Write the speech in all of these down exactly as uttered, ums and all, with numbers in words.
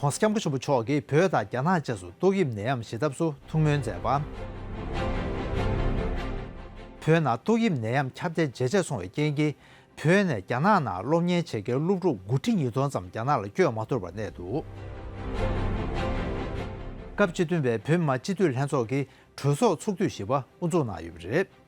༸གོང་ས་༸སྐྱབས་མགོན་ཆེན་པོ་མཆོག་གིས་བོད་དང་རྒྱ་ནག་བཅས་སུ་ཏོག་དབྱིབས་ནད་ཡམས་ཞི་ཐབས་སུ་ཐུགས་སྨོན་མཛད་པ། བོད་ནང་ཏོག་དབྱིབས་ནད་ཡམས་ཁྱབ་གདལ་ཇེ་ཆེར་སོང་བའི་རྐྱེན་གྱིས། བོད་ནས་རྒྱ་ནག་ནང་སློབ་གཉེར་བྱེད་མཁན་སློབ་ཕྲུག་དགུ་ཁྲི་ཉིས་སྟོང་ཙམ་རྒྱ་ནག་ལ་བསྐྱོད་མ་ཐུབ་པར་གནས་འདུག་སྐབས་བཅུ་བདུན་པའི་བོད་མི་མང་སྤྱི་འཐུས་ལྷན་ཚོགས་ཀྱི་གྲོས་ཚོགས་ཚོགས་དུས་བཞི་པ་དབུ་འཛུགས་གནང་ཡོད་པ་རེད།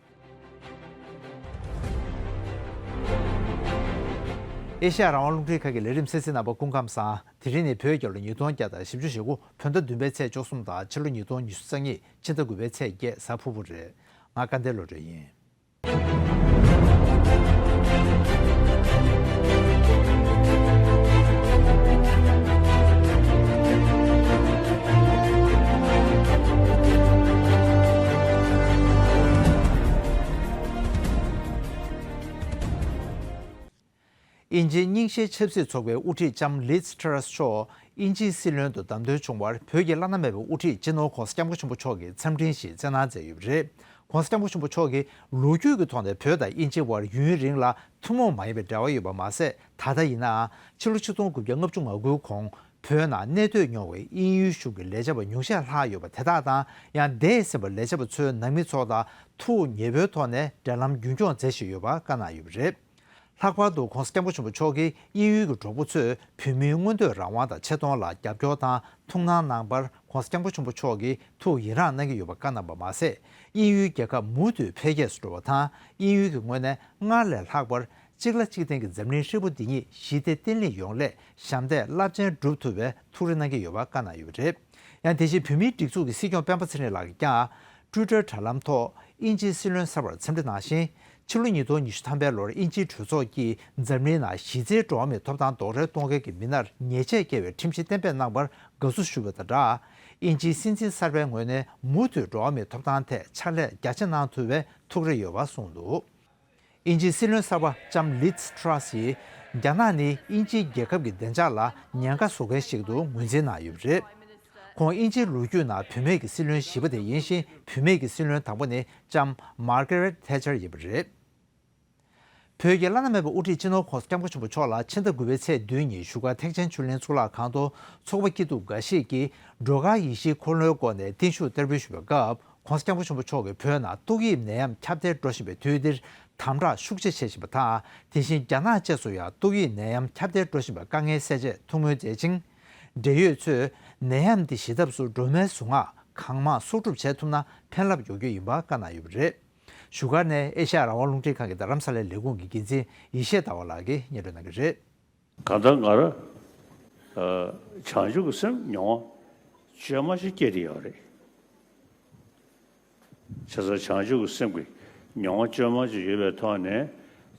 ཨེ་ཤ་ཡ་རང་དབང་རླུང་འཕྲིན་ཁང་གི་ལས་རིམ་གསན་གཟིགས་གནང་བར་སྐུ་ཁམས་བཟང་། དེ་རིང་ནི་བོད་རྒྱལ་ལོ་ཉིས་སྟོང་བརྒྱ་དང་བཞི་བཅུ་ཞེ་དགུ་བོད་ཟླ་བདུན་པའི་ཚེས་བཅུ་གསུམ་དང་ཕྱི་ལོ་ཉིས་སྟོང་ཉི་ཤུ་རྩ་གཉིས་ཕྱི་ཟླ་དགུ་པའི་ཚེས་བརྒྱད་གཟའ་ཕུར་བུ་རེད། ང་སྐལ་ལྡན་བློ་གྲོས་ཡིན། དབྱིན་ཇིའི་རྙིང་ཞེན་ཆབ་སྲིད་ཚོགས་པའི་དབུ་ཁྲིད་ལྕམ་ལིཛ་ཊ་ར་སི་མཆོག་དབྱིན་ཇིའི་སྲིད་བློན་དུ་བདམས་ཐོན་བྱུང་བར་བོད་ཀྱི་བླ་ན་མེད་པའི་དབུ་ཁྲིད་སྤྱི་ནོར་༸གོང་ས་༸སྐྱབས་མགོན་ཆེན་པོ་མཆོག་གིས་འཚམས་འཕྲིན་ཞིག་སྩལ་གནང་མཛད་ཡོད་པ་རེད། ༸གོང་ས་༸སྐྱབས་མགོན་ཆེན་པོ་མཆོག་གིས་ལོ་རྒྱུས་ཀྱི་ཐོག་ནས་བོད་དང་དབྱིན་ཇི་དབར་ཡུན་རིང་ལ་ཐུན་མོང་མ་ཡིན་པའི་འབྲེལ་བ་ཡོད་པ་མ་ཟད། ད་ལྟ་ཡིན་ནའང་ཕྱི་ལོ་ཆིག་སྟོང་དགུ་བརྒྱ་ལྔ་བཅུ་ང་དགུའི་གོང་བོད་ནང་གནས་སྡོད་མྱོང་བའི་དབྱིན་ཡུལ་གཞུང་གི་ལས་བྱེད་པ་ཉུང་ཤས་ལྷག་ཡོད་པ་དེ་དག་དང་། ཡང་འདས་ཟིན་པའི་ལས་བྱེད་པ་ཚོའི་ནང་མི་ཚོ་དང་ཐུགས་མཉེས་པོའི་ཐོག་ནས་འབྲེལ་ལམ་རྒྱུན་འཁྱོངས་མཛད་བཞིན་ཡོད་པ་བཀའ་གནང་ཡོད་པ་རེད། ལྷག་པར་དུ་༸གོང་ས་༸སྐྱབས་མགོན་ཆེན་པོ་མཆོག་གིས་དབྱིན་ཡུལ་གྱི་གྲོགས་པོ་ཚོས་བོད་མིའི་མངོན་འདོད་རང་དབང་དང་ཆེ་མཐོང་ལ་རྒྱབ་སྐྱོར་དང་ཐུགས་སྣང་གནང་པར་༸གོང་ས་༸སྐྱབས་མགོན་ཆེན་པོ་མཆོག་གིས་ཐུགས་ཡི་རངས་གནང་གི་ཡོད་པ་བཀའ་གནང་བ་མ་ཟད། དབྱིན་ཡུལ་རྒྱལ་ཁབ་མུ་མཐུད་འཕེལ་རྒྱས་སུ་འགྲོ་བ་དང་། དབྱིན་ཡུལ་གྱི་ངོས་ནས་སྔར་ལས་ལྷག་པར་གཅིག་ལ་གཅིག་བརྟེན་གྱི་འཛམ་གླིང་ཧྲིལ་པོ་འདི་ཉིད་ཞི་བདེ་བརྟན་ལྷིང་ཡོང་སླད་ཞབས་འདེགས་རླབས་ཆེན་བསྒྲུབ་ཐུབ་པའི་ཐུགས་རེ་གནང་གི་ཡོད་པ་བཀའ་གནང་ཡོད་པ་རེད། ཡང་དེ་བཞིན་བོད་མིའི་སྒྲིག་འཛུགས་ཀྱི་སྲིད་སྐྱོང་སྤེན་པ་ཚེ་རིང་ལགས་ཀྱིས་ཀྱང་། ཊུའི་ཊར་དྲ་ལམ་ཐོག་དབྱིན་ཇིའི་སྲིད་བློན་གསར་པར་འཚམས་འདྲི་གནང་ཞིང་། ཕྱི་ལོ་ཉིས་སྟོང་ཉི་ཤུ་ཐམ་པའི་ལོར་དབྱིན་ཇིའི་གྲོས་ཚོགས་ཀྱིས་འཛམ་གླིང་ནང་གཞི་རྩའི་འགྲོ་བ་མིའི་ཐོབ་ཐང་རྡོག་རོལ་གཏོང་མཁན་གྱི་མི་སྣར་ཉེས་ཆད་བཀལ་བའི་ཁྲིམས་གཞི་གཏན་འབེབས་གནང་བར་དགའ་བསུ་ཞུ་བ་དང་སྦྲགས། དབྱིན་ཇིའི་སྲིད་འཛིན་གསར་པའི་ངོས་ནས་མུ་མཐུད་འགྲོ་བ་མིའི་ཐོབ་ཐང་ཐད་ཕྱག་ལས་རྒྱ་ཆེ་གནང་ཐུབ་པའི་ཐུགས་རེ་ཡོད་པ་གསུངས་འདུག་དབྱིན་ཇིའི་སྲིད་བློན་གསར་པ་ལྕམ་ལིཛ་ཊ་ར་སི་ཡིས། རྒྱ་ནག་ནི་དབྱིན་ཇིའི་རྒྱལ་ཁབ་ཀྱི་བདེ་འཇགས་ལ་ཉེན་ཁ་བཟོ་མཁན་ཞིག་ཏུ་ངོས་འཛིན་གནང་ཡོད་པ་རེད། ཁོང་དབྱིན་ཇིའི་ལོ་རྒྱུས་ནང་བུད་མེད་ཀྱི་སྲིད་བློན་བཞི་པ་དེ་ཡིན་ཞིང་། བུད་མེད་ཀྱི་སྲིད་བློན་དང་པོ་ནི་ལྕམ་མར་ཀ་རེད་ཐེ་ཆར་ཡིན་པ་རེད། བོད་ཀྱི་བླ་ན་མེད་པའི་དབུ་ཁྲིད་སྤྱི་ནོར་༸གོང་ས་༸སྐྱབས་མགོན་ཆེན་པོ་མཆོག་ལ་ཕྱི་ཟླ་དགུ་པའི་ཚེས་བདུན་ཉིན་བཞུགས་སྒར་ཐེག་ཆེན་ཆོས་གླིང་གཙུག་ལག་ཁང་དུ་ཚོགས་པ་སྐྱིད་སྡུག་འགའ་ཞིག་གིས་སྒྲོལ་དཀར་ཡེ་ཤེས་འཁོར་ལོའི་སྒོ་ནས་བརྟན་བཞུགས་བསྟར་འབུལ་ཞུས་པའི་སྐབས། ༸གོང་ས་༸སྐྱབས་མགོན་ཆེན་པོ་མཆོག་གིས་བོད་ནང་ཏོག་དབྱིབས་ནད་ཡམས་ཁྱབ་གདལ་འགྲོ་བཞིན་པའི་དུས་འདིར་དམ་དྲག་ཤུགས་ཆེ་བྱེད་བཞིན་པ་དང་། དེ་བཞིན་རྒྱ་ནག་བཅས་སུ་ཡང་ཏོག་དབྱིབས་ནད་ཡམས་ཁྱབ་གདལ་འགྲོ་བཞིན་པའི་དཀའ་ངལ་སེལ་ཆེད་ཐུགས་སྨོན་མཛད་ཅིང་། འབྲེལ་ཡོད་ཚོས་ནད་ཡམས་འདི་ཞི་ཐབས་སུ་སྒྲོལ་མའི་གཟུངས་སྔགས་གང་མང་གསོག་སྒྲུབ་བྱེད་ཐུབ་ན་ཕན་རླབས་ཡོང་རྒྱུ་ཡིན་པ་བཀའ་གནང་ཡོད་པ་རེད། བཞུགས་སྒར་ནས་ཨེ་ཤ་ཡ་རང་དབང་རླུང་འཕྲིན་ཁང་གི་རྡ་རམ་ས་ལའི་ལས་ཁུངས་ཀྱི་འགན་འཛིན་ཡེ་ཤེས་ཟླ་བ་ལགས་ཀྱིས་སྙན་སྒྲོན་གནང་གི་རེད། གང་ལྟར་ང་རང་བྱང་ཆུབ་ཀྱི་སེམས་མྱོང་བ་བཅོས་མ་ཞིག་སྐྱེས་ཏེ་ཡོད་རེད། བྱས་ཙང་བྱང་ཆུབ་ཀྱི་སེམས་ཀྱི་མྱོང་བ་བཅོས་མ་ཅིག་ཡོད་པའི་ཐོག་ནས་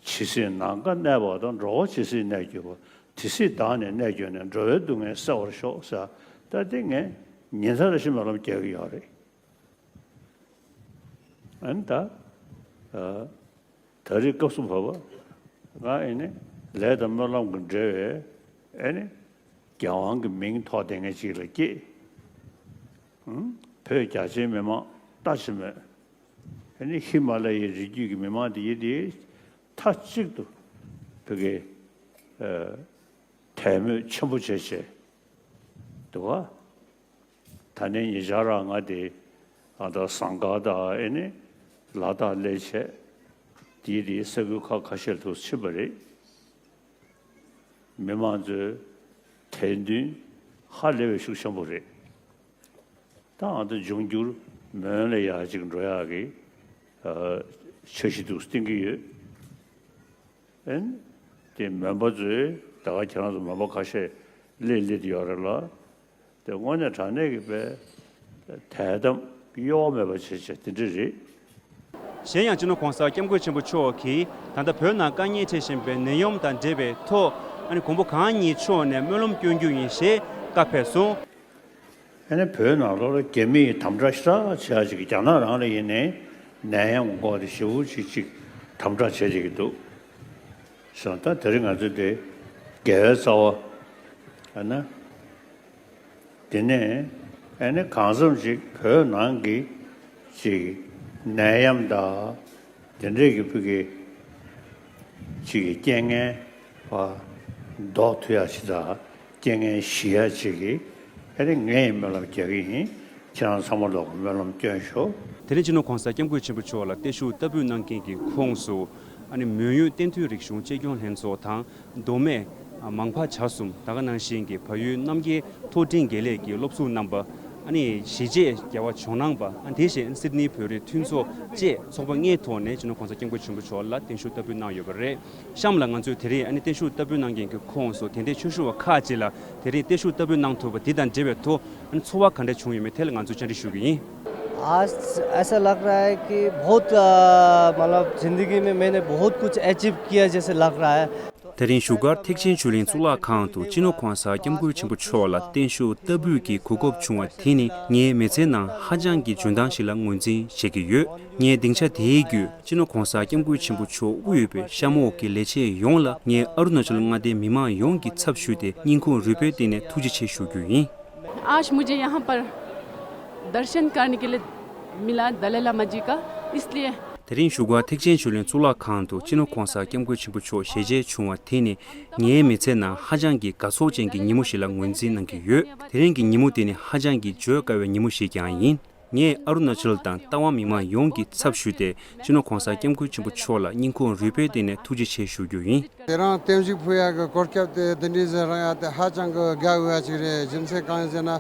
ཇི་སྲིད་ནམ་མཁའ་གནས་པ་དང་། འགྲོ་བ་ཇི་སྲིད་གནས་གྱུར་པ། དེ་སྲིད་བདག་ནི་གནས་གྱུར་ནས། འགྲོ་བའི་སྡུག་བསྔལ་སེལ་བར་ཤོག་ཟེར། ད་དེ་ངས་ཉིན་མཚན་རེ་བཞིན་སྨོན་ལམ་རྒྱག་གི་ཡོད་རེད། ཨ་ནི་ད། ཨ། ད་རེས་སྐབས་སུ་བབ་པ། ང་ཨེ་ནི་ལས་དང་སྨོན་ལམ་གྱི་འབྲེལ་བའི་ཨེ་ནི་རྒྱལ་དབང་གི་མིང་ཐོགས་བསྡད་མཁན་ཅིག་ལ་སྐྱེས། ཨང་། བོད་རྒྱ་ཆེའི་མི་མང་ལྟ་ཅི་སྨོས། ཨེ་ནི་ཧི་མ་ལ་ཡའི་རི་རྒྱུད་ཀྱི་མི་མང་དེ་ཡིན་ཏེ། མཐའ་གཅིག་ཏུ་བོད་ཀྱི་ཨ་དད་མོས་ཆེན་པོ་བྱས་བྱས་འདུག་ག་ད་ནི་ཉེ་ཆར་རང་ང་དེ་ཨ་ད་ཟངས་དཀར་དང་ཨེ་ནི་ལ་དྭགས་སླེབས་བྱས། དེའི་དེའི་ས་ཁུལ་ཁག་ཁ་ཤས་ལ་ཐུག་ཕྱིན་པ་རེད། མི་མང་ཚོས་དད་འདུན་ཧ་ལས་པའི་ཤུགས་ཆེན་པོ་རེད། ད་ཨ་ད་འབྱུང་འགྱུར་མོན་ལ་ཡར་ཅིག་འགྲོ་ཡག་གི་ཨ་འཆར་གཞི་འདུག་བཏིང་གི་ཡོད། ཨེ་ནི་དེ་མོན་པ་ཚོས་ད་ག་ཁྱེད་རང་ཚོ་མོན་པ་ཁ་ཤས་སླེབས་སླེབས་ཡོད་རེད་ལ། དེ་དངོས་གནས་དྲང་གནས་ཀྱི་དཔེ་དད་དམ་གཡོ་བ་མེད་པ་བྱེད་བྱེད་དེ་འདྲ་རེད། གཞན་ཡང་སྤྱི་ནོར་༸གོང་ས་༸སྐྱབས་མགོན་ཆེན་པོ་མཆོག་གིས་ད་ལྟ་བོད་ནང་དཀའ་ངལ་འཕྲད་བཞིན་པའི་ནད་ཡམས་དང་འབྲེལ་བའི་ཐོག་ཨ་ནི་མགོན་པོ་གང་ཉིད་མཆོག་ནས་སྨོན་ལམ་སྐྱོན་རྒྱུ་ཡིན་ཞེས་བཀའ་ཕེབས་སོང་། ཨ་ནི་བོད་ནང་ལོགས་ལ་རྒྱ་མིས་དམ་དྲག་ཞེ་དྲག་བྱེད་ཡ་ཅིག་རྒྱ་ནག་རང་ལ་ཡིན་ནའི་ནད་ཡམས་འགོག་དེ་ཞེ་པོ་ཅིག་ཅིག་དམ་དྲག་བྱེད་བསྡད་ཀྱི་འདུག་སོང་ད་དེ་རིང་ང་ཚོ་དེ་དགེ་བའི་རྩ་བ་ཨ་ན། དེ་ནས་ཨ་ནི་གང་འཚམ་ཅིག་བོད་ནང་གི་ཅིག་ནད་ཡམས་དང་དེ་འདྲས་ཀྱི་ཕུགས་ཀྱི་ཅིག་གི་རྐྱེན་ངན་བ་ཟློག་ཐུབ་ཡ་ཞིག་དང་ རྐྱེན་ངན་ཞི་ཡ་ཅིག་གིས་ཨ་ནི་ངས་སྨོན་ལམ་རྒྱག་གི་ཡིན། ཁྱེད་རང་ཚང་མ་ལོག་སྨོན་ལམ་སྐྱོན་ཤོག་དེ་རིང་སྤྱི་ནོར་གོང་ས་སྐྱབས་མགོན་ཆེན་པོ་མཆོག་ལ་བརྟན་བཞུགས་བསྟར་འབུལ་གནང་མཁན་གྱི་ཁོངས་སུ་ཨ་ནི་མོན་ཡུལ་བསྟན་མཐུན་རིག་གཞུང་གཅེས་སྐྱོང་ལྷན་ཚོགས་དང་། མདོ་སྨད་མང་ཕ་བྱ་གསུམ་ད་ག་ནང་བཞིན་གྱི་བལ་ཡུལ་རྣམ་རྒྱལ་མཐོ་འབྲིང་དགེ་ལས་ཀྱི་སློབ་ཟུར་རྣམ་པ། ཨ་ནི་གཞིས་བྱེས་རྒྱལ་བ་ཇོ་ནང་པ། ཨ་ནི་དེ་བཞིན་སིད་ནི་བོད་རིགས་མཐུན་ཚོགས་བཅས་ཚོགས་པ་ལྔའི་ཐོག་ནས་སྤྱི་ནོར་གོང་ས་སྐྱབས་མགོན་ཆེན་པོ་མཆོག་ལ་བརྟན་བཞུགས་བསྟར་འབུལ་གནང་ཡོད་པ་རེད། གཤམ་ལ་ང་ཚོས་དེ་རིང་ཨ་ནི་བརྟན་བཞུགས་བསྟར་འབུལ་གནང་མཁན་གྱི་ཁོངས་སུ་དད་ལྡན་ཆོས་ཞུ་བ་ཁག་ཅིག་ལ་དེ་རིང་བརྟན་བཞུགས་བསྟར་འབུལ་གནང་ཐུབ་པ་འདི་དང་འབྲེལ་བའི་ཐོག་ཨ་ནི་ཚོར་བ་ག་འདྲ་བྱུང་ཡོད་མེད་ཐད་ལ་ང་ཚོས་བཅར་འདྲི་ཞུ་གི་ཡིན། आज ऐसा लग रहा है कि बहुत अ, मतलब जिंदगी में मैंने बहुत कुछ अचीव किया जैसे लग रहा है। དེ་རིང་བཞུགས་སྒར་ཐེག་ཆེན་ཆོས་གླིང་གཙུག་ལག་ཁང་དུ་སྤྱི་ནོར་གོང་ས་སྐྱབས་མགོན་ཆེན་པོ་མཆོག་ལ་བརྟན་བཞུགས་བསྟར་འབུལ་གྱི་གོ་སྐབས་བྱུང་བ་དེ་ནི་ངའི་མི་ཚེའི་ནང་ཧ་ཅང་གི་འཇོན་ཐང་ཞིག་ལ་ངོས་འཛིན་བྱེད་ཀྱི་ཡོད། ངས་སྡིངས་ཆ་དེའི་བརྒྱུད་སྤྱི་ནོར་གོང་ས་སྐྱབས་མགོན་ཆེན་པོ་མཆོག་དབུས་པའི་གཤམ་འོག་གི་ལས་བྱེད་ཡོངས་ལ་ངས་ཨ་རུ་ན་ཅལ་མངའ་སྡེའི་མི་མང་ཡོངས་ཀྱི་ཚབ་ཞུས་ཏེ་སྙིང་ཁོང་རུས་པའི་གཏིང་ནས་ཐུགས་རྗེ་ཆེ་ཞུ་རྒྱུ་ཡིན། आज मुझे यहाँ पर दर्शन करने के लिए मिला दलाई लामा जी का, इसलिए དེ་རིང་བཞུགས་སྒར་ཐེག་ཆེན་ཆོས་གླིང་གཙུག་ལག་ཁང་དུ་སྤྱི་ནོར་གོང་ས་སྐྱབས་མགོན་ཆེན་པོ་མཆོག་ཞལ་མཇལ་བྱུང་བ་དེ་ནི་ངའི་མི་ཚེའི་ནང་ཧ་ཅང་གི་དགའ་ཚོར་ཅན་གྱི་ཉིན་མོ་ཞིག་ལ་ངོས་འཛིན་གནང་གི་ཡོད། དེ་རིང་གི་ཉིན་མོ་དེ་ནི་ཧ་ཅང་གི་བརྗོད་དཀའ་བའི་ཉིན་མོ་ཞིག་ཀྱང་ཡིན། ངས་ཨ་རུ་ན་ཅལ་དང་རྟ་དབང་མི་མང་ཡོངས་ཀྱི་ཚབ་ཞུས་ཏེ་སྤྱི་ནོར་གོང་ས་སྐྱབས་མགོན་ཆེན་པོ་མཆོག་ལ་སྙིང་ཁོང་རུས་པའི་གཏིང་ནས་ཐུགས་རྗེ་ཆེ་ཞུ་རྒྱུ་ཡིན། དེ་རིང་བརྟན་བཞུགས་ཕུལ་ཡག་གི་གོ་སྐབས་དེ་འདི་འདྲའི་ཟིག་རག་ཡག་དེ་ཧ་ཅང་གི་དགའ་འོས་པ་ཅིག་རེད། རྒྱུ་མཚན་གང་ཡིན་ཟེར་ན།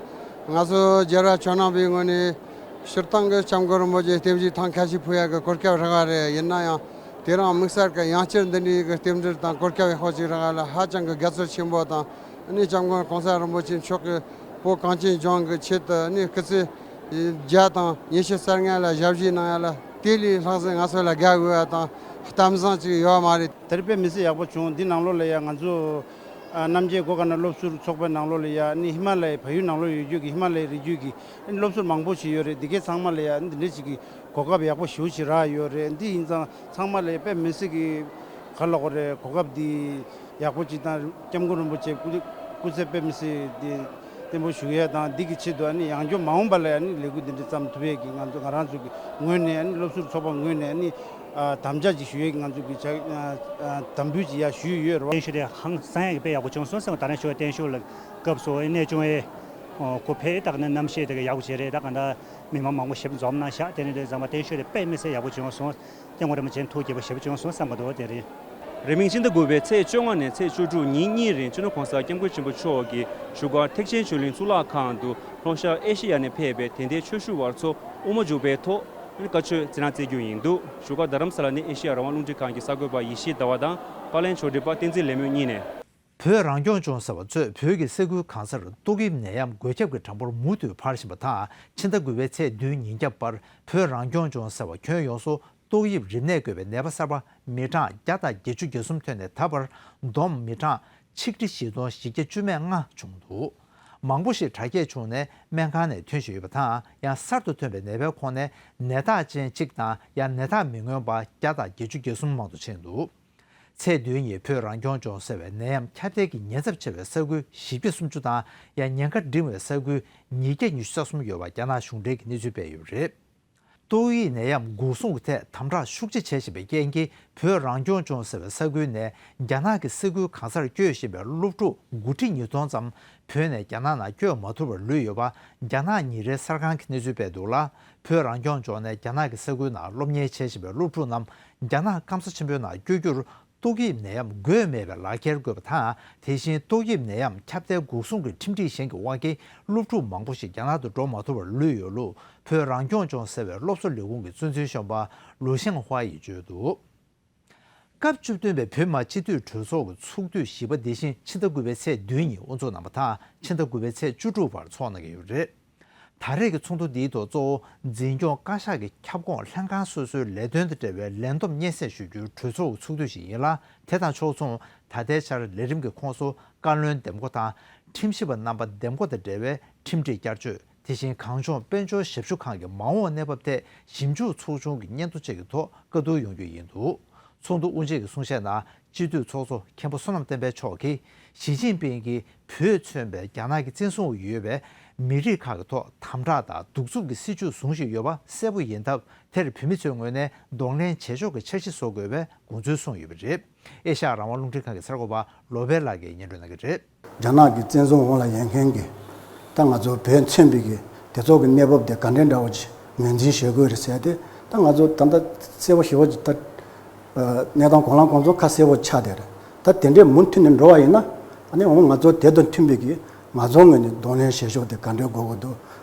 ང་ཚོ་རྒྱལ་བ་ཇོ་ནང་པའི་ངོས་ནས་སྤྱིར་བཏང་གི་སྐྱབས་མགོན་རིན་པོ་ཆེ་བརྟན་བཞུགས་ཐེངས་ཁ་ཤས་ཕུལ་ཡག་གི་གོ་སྐབས་རག་པ་རེད། ཡིན་ན་ཡང་དེ་རིང་དམིགས་བསལ་གྱི་ཡང་བསྐྱར་འདི་འདྲའི་གི་རྟེན་འབྲེལ་དང་གོ་སྐབས་ཡག་པོ་ཅིག་རག་པ་ལ་ཧ་ཅང་གི་དགའ་ཚོར་ཆེན་པོ་དང་། ཨ་ནི་སྐྱབས་མགོན་གོང་ས་རིན་པོ་ཆེ་མཆོག་གི་བོད་གངས་ཅན་ལྗོངས་ཀྱི་ཆེད་དུ་ཨ་ནི་སྐུ་ཚེ་བརྒྱ་དང་ཉི་ཤུ་རྩ་ལྔ་ལ་ཞབས་ཕྱི་གནང་ཡག་ལ་དེ་ལས་ལྷག་ཙམ་ང་ཚོ་ལ་དགའ་འོས་པ་དང་གཏམ་བཟང་ཅིག་ཡོད་མ་རེད། དེར་དཔེ་མི་སྲིད་ཡག་པོ་བྱུང་། འདི་ནང་ལོགས་ལ་ཡ་ང་ཚོ་ཨ་རྣམ་རྒྱལ་སྒོ་ཁ་ན་སློབ་ཟུར་ཚོགས་པའི་ནང་ལོགས་ལ་ཡ་ཨ་ནི་ཧི་མ་ལ་ཡའི་བལ་ཡུལ་ནང་ལོགས་ཡོད་རྒྱུ་གི་ཧི་མ་ལ་ཡའི་རི་རྒྱུད་ཀྱི་ཨ་ནི་སློབ་ཟུར་མང་པོ་ཞིག་ཡོད་རེད། འདི་གའི་ཚང་མ་ལ་ཡ་ཨ་ནི་འདི་འདྲ་ཞིག་གི་གོ་སྐབས་ཡག་པོ་ཞེ་པོ་ཅིག་རག་ཡོད་རེད། འདི་ཡིན་ཙང་ཚང་མ་ལ་ཡ་དཔེ་མི་སྲིད་ཀྱི་ག་ལབ་དགོས་རེད། གོ་སྐབས་འདི་ཡག་པོ་ཅིག་དང་སྐྱབས་མགོན་རིན་པོ་ཆེ་སྐུ་སྐུ་ཚེ་དཔེ་མི་སྲིད་འདི་བརྟན་པོ་བཞུགས་ཡས་དང་། འདི་གི་ཆེད་དུ་ཨ་ནི་ཡང་བསྐྱར་མ་འོངས་པ་ལ་ཨ་ནི་ལས་འགུལ་འདི་འདྲ་བརྩམས་ཐུབ་ཡས་ཀྱི་ང་ཚོ་ང་རང་ཚོ་གི་ངོས་ནས་ཨ་ནི་སློབ་ཟུར་ཚོགས་པ་ངོས་ནས་ཨ་ནི་ཨ་དམ་བཅའ་ཅིག་ཞུ་ཡས་ཀྱི་ང་ཚོ་གི་བྱ་ཨ་དམ་འབུལ་ཅིག་ཡར་ཞུས་ཡོད་རེད་བ། བརྟན་བཞུགས་དེ་ཧང་སང་ཡས་ཀྱི་དཔེ་ཡག་པོ་བྱུང་སོང་བསམ། ད་རེས་ཞུ་བའི་བརྟན་བཞུགས་ལ་སྐབས་སུ་གནས་ཆུང་བའི་སྐུ་ཕེབས་ད་ག་ནས་རྣམ་ཤེས་དེ་ག་ཡག་པོ་བྱས་རེད། ད་ག་ད་མི་མང་མང་པོ་ཞིག་འཛོམས་གནང་ཤག་དེ་ནས་དེ་ཚང་མ་བརྟན་བཞུགས་དེ་དཔེ་མི་སྲིད་ཡག་པོ་བྱུང་སོང་། སྐྱབས་མགོན་རིན་པོ་ཆེ་ཐུགས་དགྱེས་པ་ཞེ་པོ་བྱུང་སོང་བསམ་གྱི་འདུག་དེ་རིང་། རིང་མིན་ཕྱི་ཟླ་དགུ་པའི་ཚེས་བཅོ་ལྔ་ནས་ཚེས་བཅུ་དྲུག་ཉིན་གཉིས་རིང་སྤྱི་ནོར་གོང་ས་སྐྱབས་མགོན་ཆེན་པོ་མཆོག་གིས་བཞུགས་སྒར་ཐེག་ཆེན་ཆོས་གླིང་གཙུག་ལག་ཁང་དུ་ལྷོ་ཤར་ཨེ་ཤེ་ཡ་ནས་ཕེབས་པའི་དད་ལྡན་ཆོས་ཞུ་བར་ཚོ་དབུ་མ་འཇུག་པའི་ཐོག་བཀའ་ཆོས་སྩལ་གནང་སྩལ་རྒྱུ་ཡིན་འདུག་བཞུགས་སྒར་རྡ་རམ་ས་ལ་ནས་ཨེ་ཤེ་ཡ་རང་དབང་རླུང་འཕྲིན་ཁང་གི་གསར་འགོད་པ་ཡེ་ཤེས་ཟླ་བ་དང་པར་ལེན་ཕྱོགས་སྒྲིག་པ་བསྟན་འཛིན་ལེགས་མོས་གཉིས་ནས། བོད་རང་སྐྱོང་ལྗོངས་ཟེར་བ་གཙོས་བོད་ཀྱི་ས་ཁུལ་གང་སར་ཏོག་དབྱིབས་ནད་ཡམས་འགོས་ཁྱབ་ཀྱི་གྲངས་འབོར་མུ་མཐུད་འཕར་བཞིན་པ་དང་། ཕྱི་ཟླ་དགུ་པའི་ཚེས་བདུན་ཉིན་རྒྱབ་བར་བོད་རང་སྐྱོང་ལྗོངས་ཟེར་བ་ཁྱོན་ཡོངས་སུ་ཏོག་དབྱིབས་རིམས་ནད་འགོས་པའི་ནད་པ་གསར་པ་མི་གྲངས་བརྒྱ་དང་བརྒྱད་ཅུ་གྱ་གསུམ་ཐོན་ནས་ད་བར་བསྡོམས་མི་གྲངས་ཆིག་ཁྲི་བཞི་སྟོང་བཞི་བརྒྱ་བཅུ་མེད་ལྔ་བྱུང་འདུག་མང་པོ་ཞིག་དྲག་སྐྱེད་བྱུང་ནས་སྨན་ཁང་ནས་ཐོན་བཞིན་ཡོད་པ་དང་། ཡང་གསར་དུ་ཐོན་པའི་ནད་པའི་ཁོངས་ནས་ནད་རྟགས་ཅན་གཅིག་དང་ཡང་ནད་རྟགས་མི་མངོན་པ་བརྒྱ་དང་བརྒྱད་ཅུ་གྱ་གསུམ་མང་དུ་ཕྱིན་འདུག་ཚེས་བདུན་ཉིན་བོད་རང་སྐྱོང་ལྗོངས་ཟེར་བའི་ནད་ཡམས་ཁྱབ་གདལ་གྱི་ཉེན་ཚབས་ཆེ་བའི་ས་ཁུལ་བཞི་བརྒྱ་སུམ་ཅུ་དང་ཡང་ཉེན་ཁ་འབྲིང་བའི་ས་ཁུལ་ཉིས་བརྒྱ་ཉི་ཤུ་རྩ་གསུམ་ཡོད་པ་རྒྱ་ནག་གཞུང་འབྲེལ་གྱིས་གནས་ཚུལ་སྤེལ་ཡོད་པ་རེད། ཏོག་དབྱིབས་ནད་ཡམས་འགོག་སྲུང་གི་ཐད་དམ་དྲག་ཤུགས་ཆེ་བྱས་བཞིན་པའི་རྐྱེན་གྱིས། བོད་རང་སྐྱོང་ལྗོངས་ཟེར་བའི་ས་ཁུལ་ནས་རྒྱ་ནག་གི་ས་ཁུལ་གང་སར་བསྐྱོད་བཞིན་པའི་སློབ་ཕྲུག་དགུ་ཁྲི་ཉིས་སྟོང་ཙམ་བོད་ནས་རྒྱ་ནག་ནང་བསྐྱོད་མ་ཐུབ་པར་ལུས་ཡོད་པ་རྒྱ་ནག་ཉིན་རེའི་གསར་ཁང་གིས་གནས་ཚུལ་སྤེལ་འདུག་ལ། བོད་རང་སྐྱོང་ལྗོངས་ནས་རྒྱ་ནག་གི་ས་ཁུལ་ནང་སློབ་གཉེར་བྱེད་བཞིན་པའི་སློབ་ཕྲུག་རྣམས་རྒྱ་ནག་སྐམ་ས་ཆེན་པོའི་ནང་བསྐྱོད་རྒྱུར། ཏོག་དབྱིབས་ནད་ཡམས་འགོས་མེད་པའི་ལག་འཁྱེར་དགོས་པ་དང་། དེ་བཞིན་ཏོག་དབྱིབས་ནད་ཡམས་ཁྱབ་གདལ་འགོག་སྲུང་གི་ཁྲིམས་སྒྲིག་གཞན་གྱི་དབང་གིས་སློབ་ཕྲུག་མང་པོ་ཞིག་རྒྱ་ནག་ཏུ་འགྲོ་མ་ཐུབ་པར་ལུས་ཡོད་ལུགས་བོད་རང་སྐྱོང་ལྗོངས་ཟེར་བའི་སློབ་གསོ་ལས་ཁུངས་ཀྱི་གཙོ་འཛིན་གཞོན་པ་ལུའུ་ཤང་ཧྭ་ཡིས་བརྗོད་འདུག་སྐབས་བཅུ་བདུན་པའི་བོད་མི་སྤྱི་འཐུས་གྲོས་ཚོགས་ཀྱི་ཚོགས་དུས་བཞི་པ་འདི་བཞིན་ཕྱི་ཟླ་དགུ་པའི་ཚེས་བདུན་ཉིན་དབུ་འཛུགས་གནང་བ་དང་། ཕྱི་ཟླ་དགུ་པའི་ཚེས་བཅུ་དྲུག་བར་འཚོགས་གནང་གི་ཡོད་པ་རེད། ད་རེས་ཀྱི་ཚོགས་འདུ་འདིའི་ཐོག་གཙོ་བོ་འཛིན་སྐྱོང་བཀའ་ཤག་གི་ཁྱབ་ཁོངས་ལྷན་ཁང་སོ་སོའི་ལས་དོན་དང་འབྲེལ་བའི་ལས་བསྡོམས་སྙན་སེང་ཞུ་རྒྱུའི་གྲོས་ཚོགས་ཀྱི་ཚོགས་དུས་ཤིག་ཡིན་ལ། དེ་དང་ཕྱོགས་མཚུངས་ད་ལྟའི་ཆར་ལས་རིམ་གྱི་ཁོངས་སུ་བཀའ་བློན་འདེམས་བསྐོ་དང་ཁྲིམས་ཞིབ་པ་རྣམ་པ་འདེམས་བསྐོ་དང་འབྲེལ་བའི་ཁྲིམས་སྒྲིག་བསྐྱར་བཅོས། དེ་བཞིན་གངས་ལྗོངས་དཔལ་འབྱོར་ཞབས་ཞུ་ཁང་གི་མ་འོངས་གནས་བབ་ཐད་ཞིབ་འཇུག་ཚོགས་ཆུང་གི་སྙན་ཐོ་བཅས་ཀྱི་ཐོག་བཀའ་བསྡུར་ཡོང་རྒྱུ་ཡིན་འདུག་ཚོགས་འདུ་དབུ་འབྱེད་ཀྱི་གསུང་བཤད་ནང་། སྤྱི་འཐུས་ཚོགས་གཙོ་མཁན་པོ་བསོད་ནམས་བསྟན་འཕེལ་མཆོག་གིས་ཞི་ཅིན་ཕིང་གིས་བོད་མཚོན་པའི་རྒྱ་ནག་གི་བཙན་བཟུང་ཡོད་པའི་མི་རིགས་ཁག་གི་ཐོག་དམ་དྲག་དང་གདུག་རྩུབ་ཀྱི་སྲིད་བྱུས་བཟུང་བཞིན་ཡོད་པ་གསལ་པོ་ཡིན་སྟབས། དེར་བོད་མི་ཚོའི་ངོས་ནས་གདོང་ལེན་བྱེད་ཕྱོགས་ཀྱི་འཆར་གཞི་བཟོ་དགོས་པའི་དགོངས་ཚུལ་གསུངས་ཡོད་པ་རེད། ཨེ་ཤ་ཡ་རང་དབང་རླུང་འཕྲིན་ཁང་གི་གསར་འགོད་པ་ལོ་པེ་ལགས་ཀྱིས་སྙན་སྒྲོན་གནང་གི་རེད། རྒྱ་ནག་གི་བཙན་བཟུང་འོག་ལ་ཡོད་མཁན་གྱི་ད་ང་ཚོ་བོད་མཚོན་པའི་གི་དེ་ཚོ་གི་གནས་བབ་དེ་ག་འདྲའི་འདྲ་བོ་ཅིག་ངོས་འཛིན་བྱེད་དགོས་རེད་ཟེར་ཏེ། ད་ང་ཚོ་ད་ལྟ་གསལ་པོ་ཞེ་པོ་ཅིག་ད་གནས་སྟངས་གང་ལ་གང་འཚམ་ཁ་གསལ་པོ་ཆགས་བསྡད་རེད། ད་དེ་འདྲའི་མུ་མཐུད་ནས་འགྲོ་བ་ཡིན་ན། ཨ་ནི་འོ་ང་ཚོ་དེ་དང་མཐུན་པའི་གི་ང་ཚོ་ངོས་ནས་གདོང་ལེན་བྱེད་ཕྱོགས་དེ་ག་འདྲའི་དགོས་ཀྱི་འདུག་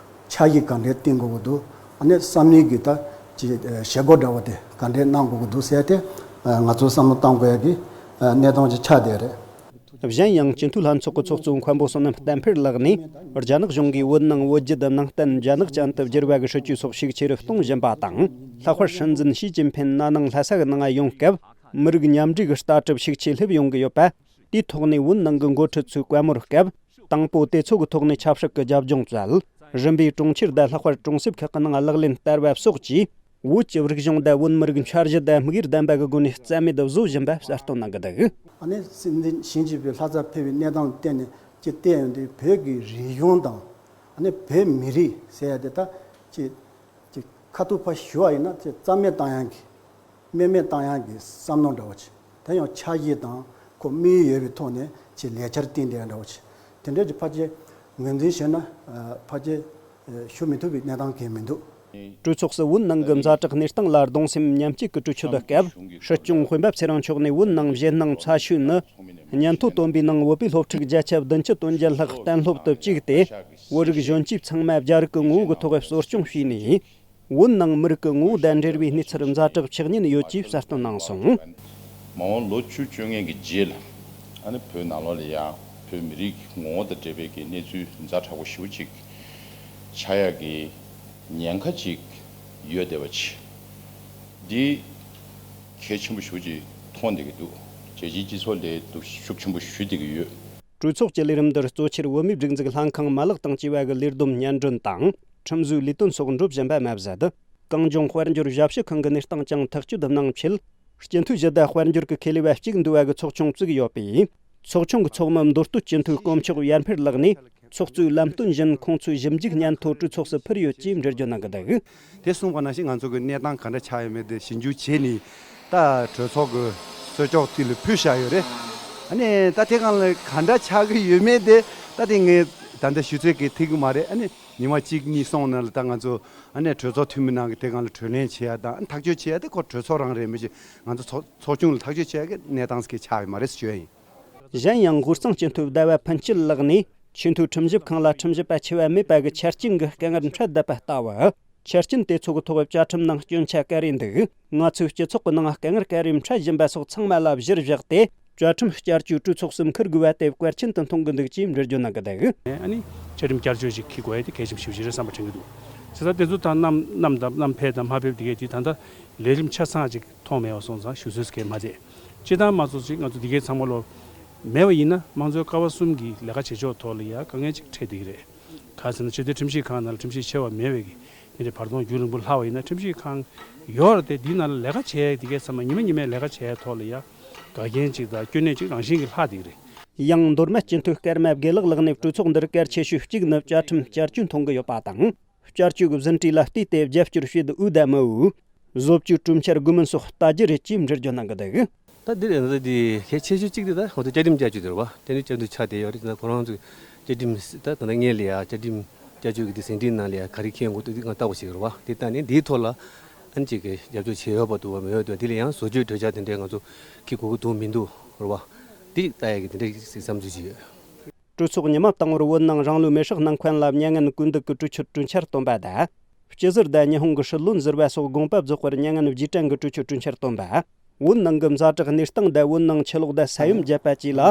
འཆར་གཞི་ག་འདྲའི་བཏིང་དགོས་ཀྱི་འདུག་ཨ་ནི་བསམ་བློའི་གི་ད་ཅིག་བྱེད་སྒོ་འདྲ་བོ་དེ་ག་འདྲའི་གནང་དགོས་ཀྱི་འདུག་ཟེར་ཏེ། ང་ཚོ་བསམ་བློ་གཏང་དགོས་ཡ་གི་གནས་སྟངས་ཅིག་ཆགས་བསྡད་རེད། གཞན་ཡང་སྤྱི་འཐུས་ལྷན་ཚོགས་ཀྱི་ཚོགས་གཙོ་མཁན་པོ་བསོད་ནམས་བསྟན་འཕེལ་ལགས་ནས། རྒྱ་ནག་གཞུང་གིས་བོད་ནང་བོད་བརྒྱུད་ནང་བསྟན་རྒྱ་ནག་ཅན་དུ་བསྒྱུར་བ་གི་སྲིད་ཇུས་སོགས་ཤུགས་ཆེ་རུ་གཏོང་བཞིན་པ་དང་། ལྷག་པར་སྲིད་འཛིན་ཞི་ཅིན་ཕིན་ན་ནིང་ལྷ་ས་གི་ནང་ཡོང་སྐབས། མི་རིགས་མཉམ་འབྲེལ་གྱི་ལྟ་གྲུབ་ཤུགས་ཆེ་སླེབས་ཡོང་གི་ཡོད་པ། དེའི་ཐོག་ནས་བོད་ནང་གི་འགོ་ཁྲིད་ཚོའི་བཀའ་མོལ་སྐབས། དང་པོ་དེ་ཚོ་གི་ཐོག་ནས་ཆབ་སྲིད་ཀྱི་རྒྱབ་ལྗོངས་བཙལ། རིམ་པས་གྲོང་ཁྱེར་དང་ལྷག་པར་གྲོང་གསེབ་ཁག་གི་ནང་ལག་ལེན་བསྟར་བ་སོགས་ཀྱིས། བོད་ཀྱི་རིག་གཞུང་དང་བོད་མི་རིགས་འཆར་གཞི་དང་དམིགས་ཡུལ་ལྡན་པ་གི་སྒོ་ནས་རྩ་མེད་དུ་བཟོ་བཞིན་པ་གསལ་སྟོན་གནང་གི་འདུག་ཨ་ནི་སྲིད་འཛིན་ཞི་ཅིན་ཕིང་ལྷ་སར་ཕེབས་པའི་གནས་སྟངས་ལ་བརྟེན་ནས་ཅིག་བལྟས་ཡོང་དུས། བོད་ཀྱི་རིག་གཞུང་དང་ཨ་ནི་བོད་མི་རིགས་ཟེར་ཡ་དེ་ད་ཅིག་ཅིག་ཁ་ཐུག་ཕར་ཞུ་བ་ཡིན་ན་ཅིག་རྩ་མེད་བཏང་ཡག་གི། རྨེག་མེད་བཏང་ཡག་གི་བསམ་མནོ་འདྲ་བོ་ཅིག་དེ་ཡང་འཆར་གཞི་དང་ཁོ་དམིགས་ཡུལ་ཡོད་པའི་ཐོག་ནས་ཅིག་ལས་འཆར་བཏིང་བསྡད་ཡག་འདྲ་བོ་ཅིག་དེ་འདྲ་ཅིག་ཕལ་ཆེར་ངོས་འཛིན་བྱས་ན་ཕལ་ཆེར་ཞུ་མི་ཐུབ་པའི་གནས་སྟངས་གང་ཡང་མི་འདུག་གྲོས་ཚོགས་སུ་བོད་ནང་གི་ཛ་དྲག་གནས་སྟངས་ལ་གདུང་སེམས་མཉམ་སྐྱེད་ཀྱི་གྲོས་ཆོད་སྐབས། སྲིད་སྐྱོང་སྤེན་པ་ཚེ་རིང་མཆོག་ནས་བོད་ནང་བཞེད་སྣང་ཚ་ཤོས་ནི། ཉན་ཐོས་སྟོན་པའི་ནང་བོད་པའི་སློབ་ཕྲུག་བརྒྱ་ཆ་བདུན་ཅུ་དོན་བརྒྱད་ལྷག་གཏན་སློབ་ཏུ་བཅུག་སྟེ། བོད་རིགས་གཞོན་སྐྱེས་ཚང་མ་རྒྱ་རིགས་ཀྱི་ངོ་བོ་གི་ཐོག་གསོ་སྐྱོང་བྱས་ནས། བོད་ནང་མི་རིགས་ཀྱི་ངོ་བོ་དང་འབྲེལ་བའི་གནས་ཚུལ་ཛ་དྲག་ཆགས་ཉེན་ཡོད་ཅེས་གསལ་སྟོན་གནང་སོང་། མ་འོངས་ལོ་བཅུ་བཅོ་ལྔ་གི་རྗེས་ལ། ཨ་ནི་བོད་ནང་ལོགས་ལ་ཡང་བོད་མི་རིགས་ཀྱི་ངོ་བོ་དང་འབྲེལ་བའི་གི་གནས་ཚུལ་ཛ་དྲག་པོ་ཞེ་པོ་ཅིག་ཆགས་ཡག་གི་ཉེན་ཁ་ཅིག་ཡོད་བསྡད་པ་ཅིག་འདི་གལ་ཆེན་པོ་ཞེ་པོ་ཅིག་མཐོང་བསྡད་ཀྱི་འདུག་རྒྱལ་སྤྱིའི་སྤྱི་ཚོགས་ལ་འདུ་ཤུགས་ཆེན་པོ་ཞུ་བསྡད་ཀྱི་ཡོད། གྲོས་ཚོགས་ཀྱི་ལས་རིམ་འདིར་གཙོ་ཆེར་བོད་མིའི་སྒྲིག་འཛུགས་ལྷན་ཁང་མ་ལག་དང་བཅས་པ་གི་ལས་བསྡོམས་སྙན་སྒྲོན་དང་། ཁྲིམས་བཟོའི་ལས་དོན་སོགས་འགྲུབ་བཞིན་པ་མ་ཟད། གངས་ལྗོངས་དཔལ་འབྱོར་ཞབས་ཞུ་ཁང་གི་གནས་སྟངས་ཀྱང་ཐག་གཅོད་གནང་ཆེད། སྤྱི་འཐུས་བཞི་དང་དཔལ་འབྱོར་གྱི་ཁེ་ལས་པ་གཅིག་འདུས་པ་གི་ཚོགས་ཆུང་བཙུགས་ཡོད་པས། ཚོགས་ཆུང་གི་ཚོགས་མི་མདོ་སྟོད་སྤྱི་འཐུས་དཀོན་མཆོག་ཡར་འཕེལ་ལགས་ནས། ཚོགས་གཙོའི་ལམ་སྟོན་བཞིན་ཁོང་ཚོའི་ཞིབ་འཇུག་སྙན་ཐོ་གྲོས་ཚོགས་སུ་ཕུལ་ཡོད་ཅེས་འགྲེལ་བརྗོད་གནང་གི་འདུག་དེ་གསུངས་པ་ནང་བཞིན་ང་ཚོ་གི་གནས་སྟངས་ག་འདྲ་ཆགས་ཡོད་མེད་དེ་ཞིབ་འཇུག་བྱས་ནས། ད་གྲོས་ཚོགས་ཀྱི་གསོལ་ལྕོག་དེ་ལ་ཕུལ་བཞག་ཡོད་རེད། ཨ་ནི་ད་དེ་སྒང་ལ་ག་འདྲ་ཆགས་ཀྱི་ཡོད་མེད་དེ་ད་དེ་ངས་ད་ལྟ་ཞུ་ཚོད་ཀྱིས་ཐིག་གི་མ་རེད། ཨ་ནི་ཉི་མ་གཅིག་གཉིས་སོང་ན་ལ་ད་ང་ཚོ་ཨ་ནི་གྲོས་ཚོགས་འཐུས་མི་ནང་གི་དེ་སྒང་ལ་གྲོས་གླེང་བྱེད་ཡ་དང་ཐག་གཅོད་བྱེད་ཡ་དེ་ཁོ་གྲོས་ཚོགས་རང་རེད། མི་ཤེས། ང་ཚོ་ཚོགས་ཚོགས་ཆུང་ལ་ཐག་གཅོད་བྱེད་ཡ་གི་གནས་སྟངས་ཀྱི་ཆགས་ཡོད་མ་རེད་ཟེར་ཞུ་ཡ་ཡིན། གཞན་ཡང་དབུས་གཙང་སྤྱི་འཐུས་ཟླ་བ་ཕུན་སྐྱིད་ལགས་ནས། ཆེས་མཐོའི་ཁྲིམས་ཞིབ་ཁང་ལ་ཁྲིམས་ཞིབ་པ་ཆེ་བ་མེད་པ་གི་ཆ་རྐྱེན་གྱི་དཀའ་ངལ་འཕྲད་བསྡད་པ་ལྟ་བུ། ཆ་རྐྱེན་དེ་ཚོ་གི་ཐོག་བཅའ་ཁྲིམས་ནང་སྐྱོན་ཆ་ག་རེ་འདུག་ང་ཚོའི་སྤྱི་ཚོགས་ཀྱི་ནང་དཀའ་ངལ་ག་རེ་འཕྲད་བཞིན་པ་སོགས་ཚང་མ་ལ་གཞིར་བཞག་སྟེ། བཅའ་ཁྲིམས་བསྐྱར་བཅོས་གྲོས་ཚོགས་སུ་འཁུར་དགོས་པ་དེ་གལ་ཆེན་དུ་མཐོང་གི་འདུག་ཅེས་འགྲེལ་བརྗོད་གནང་གི་འདུག་ཨ་ནི་བཅའ་ཁྲིམས་བསྐྱར་བཅོས་ཤིག་འཁྱེར་དགོས་ཡ་དེ་གལ་ཆེན་པོ་ཞེ་པོ་ཅིག་རེད་བསམ་པ་དྲན་གྱི་འདུག་བྱས་ཙང་དེ་ཚོ་ད་བསྣམས་བསྣམས་དང་བསྣམས་ཕེབས་དང་མ་ཕེབས་དེ་གས་དེ་ད་ལྟ་ལས་རིམ་ཆ་ཚང་ཅིག་མཐོང་མེད་པ་སོང་ཙང་ཞུ་སྲོལ་གང་ཡང་མ་མཛད། སྤྱིར་བཏང་མ་ཚོགས་ཅིག་ང་ཚོ་འདི་གའི་ཚང་མ་ལོ་མེད་པ་ཡིན་ན་དམངས་གཙོའི་ཀ་བ་གསུམ་གྱི་ལས་ཀ་བྱེད་ཕྱོགས་ཐོག་ལ་ཡ་དཀའ་ངལ་ཅིག་འཕྲད་བསྡད་ཀྱི་རེད། ག་རེ་ཟེར་ན་སྤྱི་འཐུས་ཁྲིམས་ཞིབ་ཁང་ནང་ལ་ཁྲིམས་ཞིབ་ཆེ་བ་མེད་པའི་གི་དེ་འདྲའི་བར་སྟོང་རྒྱུན་རིང་པོ་ལྷག་པ་ཡིན་ན་ཁྲིམས་ཞིབ་ཁང་ཡོད་རེད་དེ། འདིའི་ནང་ལ་ལས་ཀ་བྱེད་ཡ་འདི་གའི་ཚང་མ་ཉི་མ་ཉི་མའི་ལས་ཀ་བྱེད་ཡ་ཐོག་ལ་ཡ་འགལ་རྐྱེན་ཅིག་དང་སྐྱོན་གནད་ཅིག་རང་བཞིན་གྱིས་ལྷག་བསྡད་ཀྱི་རེད། ཡང་མདོ་སྨད་སྤྱི་འཐུས་ཀརྨ་དགེ་ལེགས་ལགས་ནས་གྲོས་ཚོགས་འདིར་གལ་ཆེ་ཤོས་གཅིག་ནི་བཅའ་ཁྲིམས་བསྐྱར་བཅོས་མཐོང་གི་ཡོད་པ་དང་། བསྐྱར་བཅོས་ཀྱི་ཟིན་བྲིས་ལ་བལྟས་ཏེ་རྒྱབ་སྐྱོར་བྱེད་འོས་དང་མི་འོས། བཟོ་བཅོས་གྲོས་འཆར་དགོས་མིན་སོགས་ལྟ་རྒྱུ་རེད་ཅེས་འགྲེལ་བརྗོད་གནང་གི་འདུག་ད་འདི་རེད། ད་འདི་གལ་ཆེ་ཤོས་གཅིག་དེ་ད་ང་ཚོ་བཅའ་ཁྲིམས་བསྐྱར་བཅོས་དེ་རེད་བ། བཅའ་ཁྲིམས་བསྐྱར་བཅོས་ཆགས་བསྡད་ཡོད་རེད། ད་ཁོ་རང་ཚོས་བཅའ་ཁྲིམས་ད་ད་ལྟ་སྔོན་ལ་ཡ་བཅའ་ཁྲིམས་བསྐྱར་བཅོས་ཀྱི་དེ་ཟིན་བྲིས་ནང་ལ་ཡ་ག་རེ་འཁྱེར་དགོས་འདུག་འདི་ང་ལྟ་དགོས་ཞིག་རེད་བ། དེ་ལྟ་ནས་འདིའི་ཐོག་ལ་ཨ་ནི་ཅིག་གི་རྒྱབ་སྐྱོར་བྱས་ཡོད་པ་འདུག་བ་མེད་པ་འདུག་དེ་ལ་ཡང་བཟོ་བཅོས་གྲོས་འཆར་དེ་འདྲའི་ང་ཚོ་འཁྱེར་དགོས་ཀྱི་འདུག་མི་འདུག་རེད་བ། འདི་ལྟ་ཡ་གི་དེ་འདྲའི་བསམ་ཚུལ་ཞིག་ཡོད། གྲོས་ཚོགས་ཉི་མ་དང་པོར་བོད་ནང་རང་ལུས་མེར་སྲེག་གནང་མཁན་ལ་མྱ་ངན་གུས་འདུད་ཀྱི་གྲོས་ཆོད་གྲོས་འཆར་བཏོན་པ་དང་། སྐྱིད་ཟེར་དང་ཉི་ཧོང་གི་སྲིད་བློན་ཟུར་པ་སོགས་དགོངས་པ་རྫོགས་པར་མྱ་ངན་རྗེས་དྲན་གྱི་གྲོས་ཆོད་གྲོས་འཆར་བཏོན་པ། བོད་ནང་གི་ཛ་དྲག་གནས་སྟངས་དང་བོད་ནང་ཆུ་ལོག་དང་ས་ཡོམ་བརྒྱབ་པ་བཅས་ལ་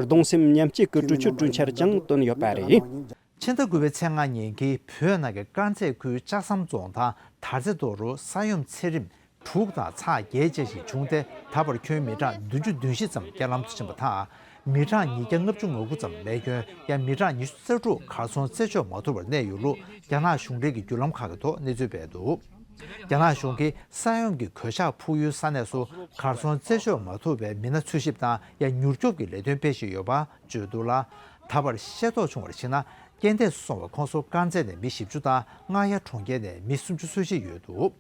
གདུང་སེམས་མཉམ་སྐྱེད་ཀྱི་གྲོས་ཆོད་གྲོས་འཆར་ཀྱང་བཏོན་ཡོད་པ་རེད། ཕྱི་ཟླ་དགུ་པའི་ཚེས་ལྔ་ཉིན་གྱི་བོད་ནང་གི་དཀར་མཛེས་ཁུལ་ལྕགས་ཟམ་རྫོང་དང་དར་རྩེ་མདོ་རུ་ས་ཡོམ་ཚད་རིམ་དྲུག་དང་ཚེག་བརྒྱད་ཅན་ཞིག་བྱུང་སྟེ། ད་བར་ཁྱོན་མི་གྲངས་བདུན་ཅུ་དོན་བཞི་ཙམ་རྐྱེན་ལམ་དུ་ཕྱིན་པ་དང་། མི་གྲངས་ཉིས་བརྒྱ་ལྔ་བཅུ་ང་དགུ་ཙམ་རྨས་སྐྱོན། ཡང་མི་གྲངས་ཉི་ཤུ་རྩ་དྲུག་གར་སོང་རྩད་གཅོད་མ་ཐུབ་པར་གནས་ཡོད་ལུགས་རྒྱ་ནག་གཞུང་འབྲེལ་གྱི་བརྒྱུད་ལམ་ཁག་གི་ཐོག་གནས་ཚུལ་སྤེལ་འདུག་རྒྱ་ནག་གཞུང་གིས་ས་ཡོམ་གྱི་གོད་ཆག་ཕོག་ཡུལ་ས་གནས་སུ་གར་སོང་རྩད་གཅོད་མ་ཐུབ་པའི་མི་སྣ་འཚོལ་ཞིབ་དང་ཡང་མྱུར་སྐྱོབ་ཀྱི་ལས་དོན་སྤེལ་བཞིན་ཡོད་པ་བརྗོད་འདུག་ལ། ད་བར་ཤེས་རྟོགས་བྱུང་བར་གཞིགས་ན། རྐྱེན་འདས་སུ་སོང་བའི་ཁོངས་སུ་དཀར་མཛེས་ནས་མི་བཞི་བཅུ་དང་རྔ་ཡབ་གྲོང་ཁྱེར་ནས་མི་སུམ་ཅུ་སོ་བཞི་ཡོད་འདུག་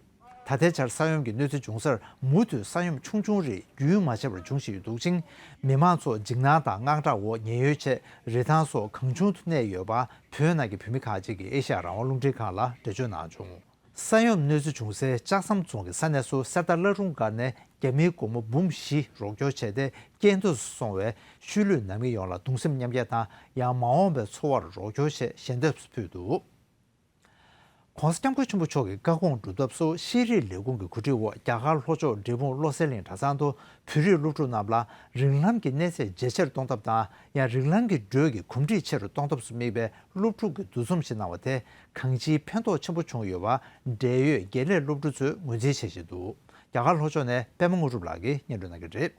ད་ལྟའི་ཆར་ས་ཡོམ་གྱི་གནོད་འཚེ་བྱུང་སར་མུ་མཐུད་ས་ཡོམ་ཆུང་ཆུང་རིགས་རྒྱུན་མ་ཆད་པར་འབྱུང་བཞིན་ཡོད་འདུག་ཅིང་། མི་མང་ཚོ་འཇིགས་སྣང་དང་དངངས་སྐྲག་འོག་ཉེན་གཡོལ་ཆེད་རི་ཐང་སོགས་གང་བྱུང་དུ་གནས་ཡོད་པ་བོད་ནང་གི་བོད་མི་ཁག་ཅིག་གིས་ཨེ་ཤ་ཡ་རང་དབང་རླུང་འཕྲིན་ཁང་ལ་འགྲེལ་བརྗོད་གནང་བྱུང་། ས་ཡོམ་གནོད་འཚེ་བྱུང་སའི་ལྕགས་ཟམ་རྫོང་གི་ས་གནས་སུ་གསེར་རྟ་བླ་རུང་སྒར་ནས་རྒྱ་མིའི་སྒོར་མོ་འབུམ་བཞི་རོགས་སྐྱོར་བྱས་ཏེ། རྐྱེན་འདས་སུ་སོང་བའི་ཤུལ་ལུས་ནང་མི་ཡོངས་ལ་གདུང་སེམས་མཉམ་སྐྱེད་དང་། ཡང་མ་འོངས་པའི་འཚོ་བར་རོགས་སྐྱོར་ཆེད་ཞལ་འདེབས་སུ་ཕུལ་འདུག། ྋགོང་ས་ྋསྐྱབས་མགོན་ཆེན་པོ་མཆོག་གི་བཀའ་དགོངས་སྒྲུབ་ཐབས་སུ་ཤེས་རིག་ལས་ཁུངས་ཀྱི་གོ་སྒྲིག་འོག་རྒྱ་གར་ལྷོ་ཕྱོགས་འབྲས་སྤུངས་བློ་གསལ་གླིང་གྲྭ་ཚང་དུ་བོད་རིགས་སློབ་ཕྲུག་རྣམས་ལ་རིགས་ལམ་གྱི་གནས་ཚད་ཇེ་ཆེར་གཏོང་ཐབས་དང་། ཡང་རིགས་ལམ་གྱི་འགྲོས་ཀྱི་གོམས་འདྲིས་ཆེ་རུ་གཏོང་ཐབས་སུ་དམིགས་པའི་སློབ་ཕྲུག་གི་འདུ་འཛོམས་ཤིག་གནང་བ་དེ་གང་ཅིའི་ཕན་ཐོགས་ཆེན་པོ་བྱུང་ཡོད་པ་འབྲེལ་ཡོད་དགེ་ལས་སློབ་ཕྲུག་ཚོས་ངོས་འཛིན་བྱེད་བཞིན་འདུག། རྒྱ་གར་ལྷོ་ཕྱོགས་ནས་པད་མ་དངོས་གྲུབ་ལགས་ཀྱིས་སྙན་སྒྲོན་གནང་གི་རེད།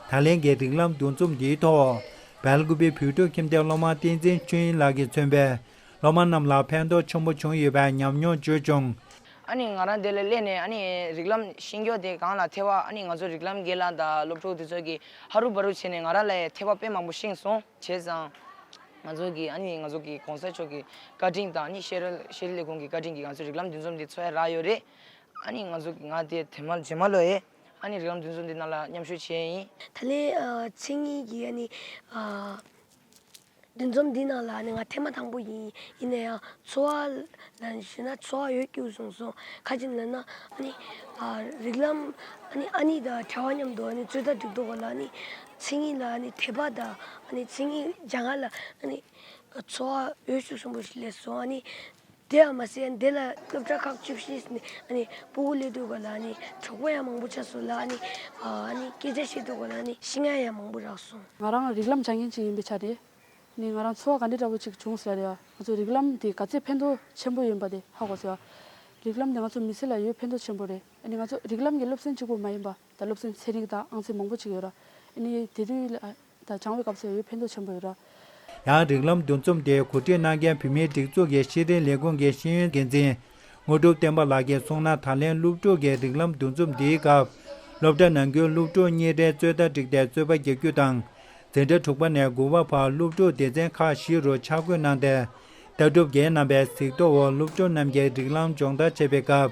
ད་ལན་གྱི་རིགས་ལམ་འདུ་འཛོམས་འདིའི་ཐོག་སྦེལ་ཀོབ་བོད་ཕྲུག་ཁྱིམ་སྡེའི་སློབ་མ་བསྟན་འཛིན་ཆོས་དབྱིངས་ལགས་ཀྱིས་མཚོན་པའི་སློབ་མ་རྣམས་ལ་ཕན་ཐོགས་ཆེན་པོ་བྱུང་ཡོད་པའི་ཉམས་མྱོང་བརྗོད་བྱུང་། ཨ་ནི་ང་རང་དེ་ལ་སླེབས་ནས་ཨ་ནི་རིགས་ལམ་ཤེས་རྒྱུ་དེ་གང་ལ་ཐེ་བ། ཨ་ནི་ང་ཚོ་རིགས་ལམ་དགེ་ལགས་དང་སློབ་ཕྲུག་དེ་ཚོ་གིས་ཧ་རུ་བ་རུ་བྱས་ནས་ང་རང་ལ་ཐེ་བ་དཔེ་མང་པོ་ཤེས་སོང་། བྱས་ཙང་ང་ཚོ་གི་ཨ་ནི་ང་ཚོ་གི་ྋགོང་ས་མཆོག་གི་བཀའ་དྲིན་དང་ཨ་ནི་ཤེས་ར་ཤེས་རིག་ལས་ཁུངས་ཀྱི་བཀའ་དྲིན་གྱིས་ང་ཚོ་རིགས་ལམ་འདུ་འཛོམས་འདི་འཚོགས་ཡ་རག་ཡོད་རེད། ཨ་ནི་ང་ཚོ་ང་དེ་དེ་མ་རྗེས་མ་ལོ་ཡེ་ཨ་ནི་རིགས་ལམ་འདུ་འཛོམས་འདི་ནང་ལ་མཉམ་ཞུགས་བྱས་ཡིན། ད་ལན་ཨ་ཚེ་རིང་གི་ཨ་ནི་ཨ་འདུ་འཛོམས་འདི་ནང་ལ་ཨ་ནི་ང་ཐེངས་མ་དང་པོ་ཡིན། ཡིན་ན་ཡང་ཚོར་བ་ལ་ཞུས་ན་ཚོར་བ་ཡོད་སྐྱིད་པོ་བྱུང་སོང་། ག་ཅི་ལབ་ན་ཨ་ནི་ཨ་རིགས་ལམ་ཨ་ནི་ཨ་ནི་དང་གྲྭ་བ་མཉམ་དུ་ཨ་ནི་རྩོད་ཟླ་སྒྲིག་དུས་སྐབས་ལ་ཨ་ནི་ཚེ་རིང་ལ་ཨ་ནི་དད་པ་དང་ཨ་ནི་ཚེ་རིང་སྦྱང་ག་ལ་ཨ་ནི་ཚོར་བ་ཡོད་ཤུགས་ཆེན་པོ་ཞིག་སླེབས་སོང་། ཨ་ནི་དེ་ཡང་མ་ཟད་ཨ་ནི་དེ་ལ་སློབ་གྲྭ་ཁག་བཅུ་བཞི་ནས་ཨ་ནི་སྤུ་གུ་སླེབས་དུས་སྐབས་ལ་ཨ་ནི་གྲོགས་པོ་ཡང་མང་པོ་ཆགས་སོང་ལ། ཨ་ནི་ཨ་ནི་སྐད་ཆ་བཤད་དུས་སྐབས་ལ་ཨ་ནི་ཤེས་ཡོན་ཡང་མང་པོ་རག་སོང་། ང་རང་རིགས་ལམ་སྦྱང་མཁན་ཅིག་ཡིན་པའི་ཆ་ནས་ནི་ང་རང་ཚོར་བ་ག་འདྲ་འདྲ་པོ་ཅིག་བྱུང་ཟེར་ཡ་ང་ཚོ་རིགས་ལམ་དེ་ག་ཚད་ཕན་ཐོགས་ཆེན་པོ་ཡིན་པ་དེ་ཧ་གོ་སོང་། རིགས་ལམ་དེ་ང་ཚོ་མི་ཚེ་ལ་ཡོད་ཕན་ཐོགས་ཆེན་པོ་རེད། ཨ་ནི་ང་ཚོ་རིགས་ལམ་གྱི་སློབ་ཚན་གཅིག་པོ་མ་ཡིན་པ། ད་སློབ་ཚན་ཚན་རིག་དང་ཨང་རྩིས་མང་པོ་ཅིག་ཡོད་ར། ཨ་ནི་དེ་དུས་ལ་ད་སྦྱང་བའི་སྐབས་སུ་ཡོད་ཕན་ཐོགས་ཆེན་པོ་ཡོད་ར། ཡང་རིགས་ལམ་འདུ་འཛོམས་དེ་གོ་སྒྲིག་གནང་མཁན་བོད་མིའི་སྒྲིག་འཛུགས་ཀྱི་ཤེས་རིག་ལས་ཁུངས་ཀྱི་ཤེས་ཡོན་འགན་འཛིན་དངོས་གྲུབ་བསྟན་པ་ལགས་ཀྱིས་གསུངས་ན། ད་ལན་སློབ་ཕྲུག་གི་རིགས་ལམ་འདུ་འཛོམས་འདིའི་སྐབས་སློབ་གྲྭ་ནང་ཁུལ་སློབ་ཕྲུག་གཉིས་རེའི་རྩོད་ཟླ་བསྒྲིགས་ཏེ་རྩོད་པ་རྒྱག་རྒྱུ་དང་། འཛིན་གྲྭ་དྲུག་པ་ནས་དགུ་པ་བར་སློབ་ཕྲུག་སྡེ་ཚན་ཁག་བཞི་རུ་ཆ་བགོས་གནང་སྟེ། ལྟ་གྲུབ་རྒན་རྣམ་པའི་གཟིགས་རྟོག་འོག་སློབ་ཕྲུག་རྣམས་ཀྱིས་རིགས་ལམ་སྦྱོང་བརྡར་བྱེད་པའི་སྐབས་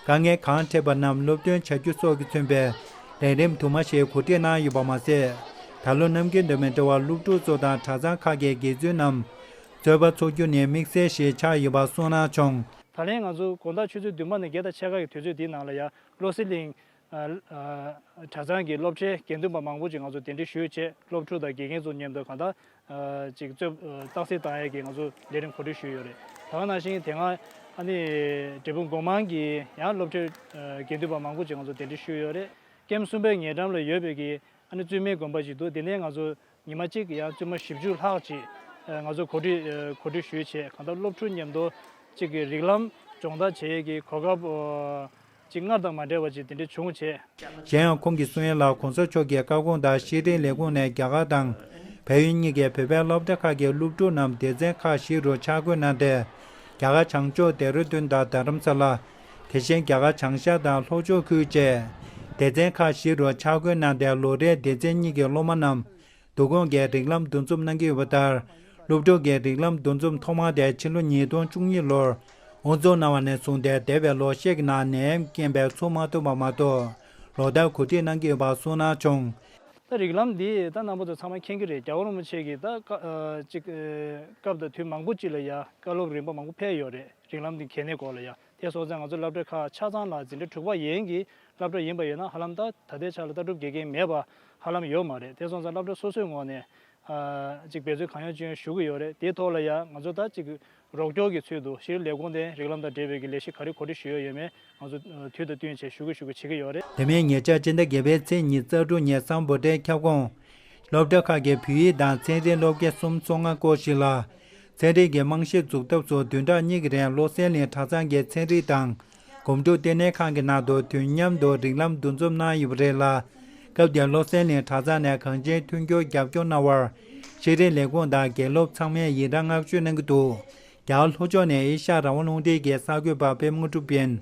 དཀའ་ངལ་གང་འཕྲད་པ་རྣམས་སློབ་སྟོན་བྱ་རྒྱུ་སོགས་ཀྱིས་མཚོན་པའི་ལས་རིམ་དུ་མ་ཞིག་གོ་སྒྲིག་གནང་ཡོད་པ་མ་ཟད། ད་ལོ་ནམ་རྒྱུན་དང་མི་འདྲ་བར་སློབ་ཕྲུག་ཚོ་དང་གྲྭ་ཚང་ཁག་གི་དགེ་ཚུལ་རྣམས་རྩོད་པ་འཚོགས་རྒྱུ་ནི་དམིགས་བསལ་ཞིག་ཆགས་ཡོད་པ་གསུངས་གནང་བྱུང་། ད་ལན་ང་ཚོ་དགོང་དག་ཆུ་ཚོད་བདུན་པ་ནས་བརྒྱད་དང་ཕྱེད་ཀ་གི་དུས་ཚོད་འདིའི་ནང་ལ་ཡང་བློ་གསལ་གླིང་གྲྭ་ཚང་གི་སློབ་གྲྭའི་དགེ་འདུན་པ་མང་པོ་ཅིག་ང་ཚོ་གདན་འདྲེན་ཞུས་བྱས། སློབ་ཕྲུག་དང་དགེ་རྒན་ཚོ་མཉམ་དུ་གང་ལྟར་ཅིག་རྩོད་རྟགས་གསལ་བཏང་ཡས་ཀྱི་ང་ཚོ་ལས་རིམ་གོ་སྒྲིག་ཞུས་ཡོད་རེད། ད་ག་ནང་བཞིན་དེ་སྔ་ཨ་ནི་འབྲས་སྤུངས་སྒོ་མང་གི་ཡང་སློབ་གྲྭའི་དགེ་འདུན་པ་མང་པོ་ཅིག་ང་ཚོ་གདན་འདྲེན་ཞུས་ཡོད་རེད། ཀེམ་གསུམ་པའི་ཉེ་འགྲམ་ལ་ཡོད་པའི་གི་ཨ་ནི་བཙུན་མའི་དགོན་པ་ཞིག་འདུག། དེ་ནས་ང་ཚོ་ཉི་མ་གཅིག་ཡང་བཙུན་མ་བཞི་བཅུ་ལྷག་ཅིག་ང་ཚོ་གོ་སྒྲིག་གོ་སྒྲིག་ཞུས་བྱས། གང་ལྟར་སློབ་ཕྲུག་མཉམ་དུ་གཅིག་གི་རིགས་ལམ་སྦྱོང་བརྡར་བྱེད་ཡས་ཀྱི་གོ་སྐབས་ཅིག་སྔར་དང་མ་འདྲ་བ་ཅིག་དེ་འདྲ་བྱུང་བྱས། གཞན་ཡང་ཁོང་གིས་གསུང་ཡས་ལ། གོང་ས་མཆོག་གི་བཀའ་དགོངས་ལྟར་ཤེས་རིག་ལས་ཁུངས་ནས་རྒྱ་གར་དང་བལ་ཡུལ་གཉིས་ཀའི་བོད་པའི་སློབ་གྲྭ་ཁག་གི་སློབ་ཕྲུག་རྣམས་སྡེ་ཚན་ཁག་བཞི་རུ་ཆ་བགོས་གནང་སྟེ། རྒྱ་གར་བྱང་ཕྱོགས་ལྡེ་ར་ལྡུན་དང་རྡ་རམ་ས་ལ། དེ་བཞིན་རྒྱ་གར་བྱང་ཤར་དང་ལྷོ་ཕྱོགས་ཁུལ་བཅས་སྡེ་ཚན་ཁག་བཞི་རུ་ཆ་བགོས་གནང་སྟེ། ལོ་རེའི་སྡེ་ཚན་གཉིས་ཀྱི་སློབ་མ་རྣམས་འདུ་ཁང་གི་རིགས་ལམ་འདུ་འཛོམས་གནང་གི་ཡོད་པ་ལྟར། སློབ་ཕྲུག་གི་རིགས་ལམ་འདུ་འཛོམས་ཐོག་མ་དེ་ཕྱི་ལོ་ཉིས་སྟོང་བཅུ་གཉིས་ལོར་དབུ་འཛུགས་གནང་བ་ནས་བཟུང་སྟེ། འདས་པའི་ལོ་ཤས་ཀྱི་ནང་ནད་ཡམས་རྐྱེན་པས་ཚོགས་མ་ཐུབ་པ་མ་གཏོགས། ལོ་ལྟར་གོ་སྒྲིག་གནང་གི་ཡོད་པ་གསུངས་གནང་བྱུང་། ད་རིགས་ལམ་འདི་ད་རྣམ་པ་ཚོ་ཚང་མ་མཁྱེན་གྱི་རེད། རྒྱལ་བ་རིན་པོ་ཆེ་གིས་ད་ཀ་ཨ་ཅིག་ཨ་སྐབས་དང་དུས་མང་པོ་ཅིག་ལ་ཡ་བཀའ་སློབ་རིམ་པ་མང་པོ་ཕེབས་ཡོད་རེད། རིགས་ལམ་འདི་གལ་གནད་སྐོར་ལ་ཡ། དེ་སོང་ཙང་ང་ཚོ་སློབ་གྲྭ་ཁག་ཆ་ཚང་ལ་འཛིན་གྲྭ་དྲུག་པ་ཡན་གྱི་སློབ་གྲྭ་ཡིན་པ་ཡིན་ན། ཧ་ལམ་ད་ད་ལྟའི་ཆ་ལ་ལྟ་གྲུབ་དགེ་རྒན་མེད་པ་ཧ་ལམ་ཡོད་མ་རེད། དེ་སོང་ཙང་སློབ་གྲྭ་སོ་སོའི་ངོས་ནས་ཨ་ཅིག་འབད་བརྩོན་གང་ཡོང་ཅི་ཡོང་ཞུ་གི་ཡོད་རེད། དེའི་ཐོག་ལ་ཡ་ང་ཚོ་ད་ཅིག་རོགས་སྐྱོར་གྱི་ཚུལ་དུ་ཤེས་རིག་ལས་ཁུངས་དེ་རིགས་ལམ་དང་འབྲེལ་བའི་གི་ལས་གཞི་ག་རེ་གོ་སྒྲིག་ཞུས་ཡོད་ཡོད་མེད་ང་ཚོ་ཨ་དུས་དང་བསྟུན་བྱས་ཞུ་གི་ཞུ་གི་བྱེད་ཀྱི་ཡོད་རེད། དེ་མིན་ཉེ་ཆར་སྤྱི་ཟླ་བརྒྱད་པའི་ཚེས་ཉི་ཤུ་རྩ་དྲུག་ཉིན་སམ་བྷོ་ཊའི་ཁྱབ་ཁོངས་སློབ་གྲྭ་ཁག་གི་བོད་ཡིག་དང་ཚན་རིག་སློབ་དགེ་གསུམ་ཚོགས་ལྔ་སྐོར་ཞིག་ལ། ཚན་རིག་གི་རྨང་གཞི་འཛུགས་ཐབས་སུ་བདུན་ཕྲག་གཉིས་ཀྱི་རིང་བློ་གསལ་གླིང་གྲྭ་ཚང་གི་ཚན་རིག་དང་སྒོམ་སྒྲུབ་ལྟེ་གནས་ཁང་གི་ནང་དུ་དུས་མཉམ་དུ་རིགས་ལམ་འདུ་འཛོམས་གནང་ཡོད་པ་རེད་ལ། སྐབས་དེར་བློ་གསལ་གླིང་གྲྭ་ཚང་ནས་གང་ཅིའི་མཐུན་འགྱུར་རྒྱབ་སྐྱོར་གནང་བར་ཤེས་རིག་ལས་ཁུངས་དང་དགེ་སློབ་ཚང་མས་ཡི་རང་བསྔགས་བརྗོད་གནང་གི་འདུག། རྒྱ་གར་ལྷོ་ཕྱོགས་ནས་ཨེ་ཤ་ཡ་རང་དབང་རླུང་འཕྲིན་གྱི་གསར་འགོད་པ་པད་མ་དངོས་གྲུབ་ཡིན།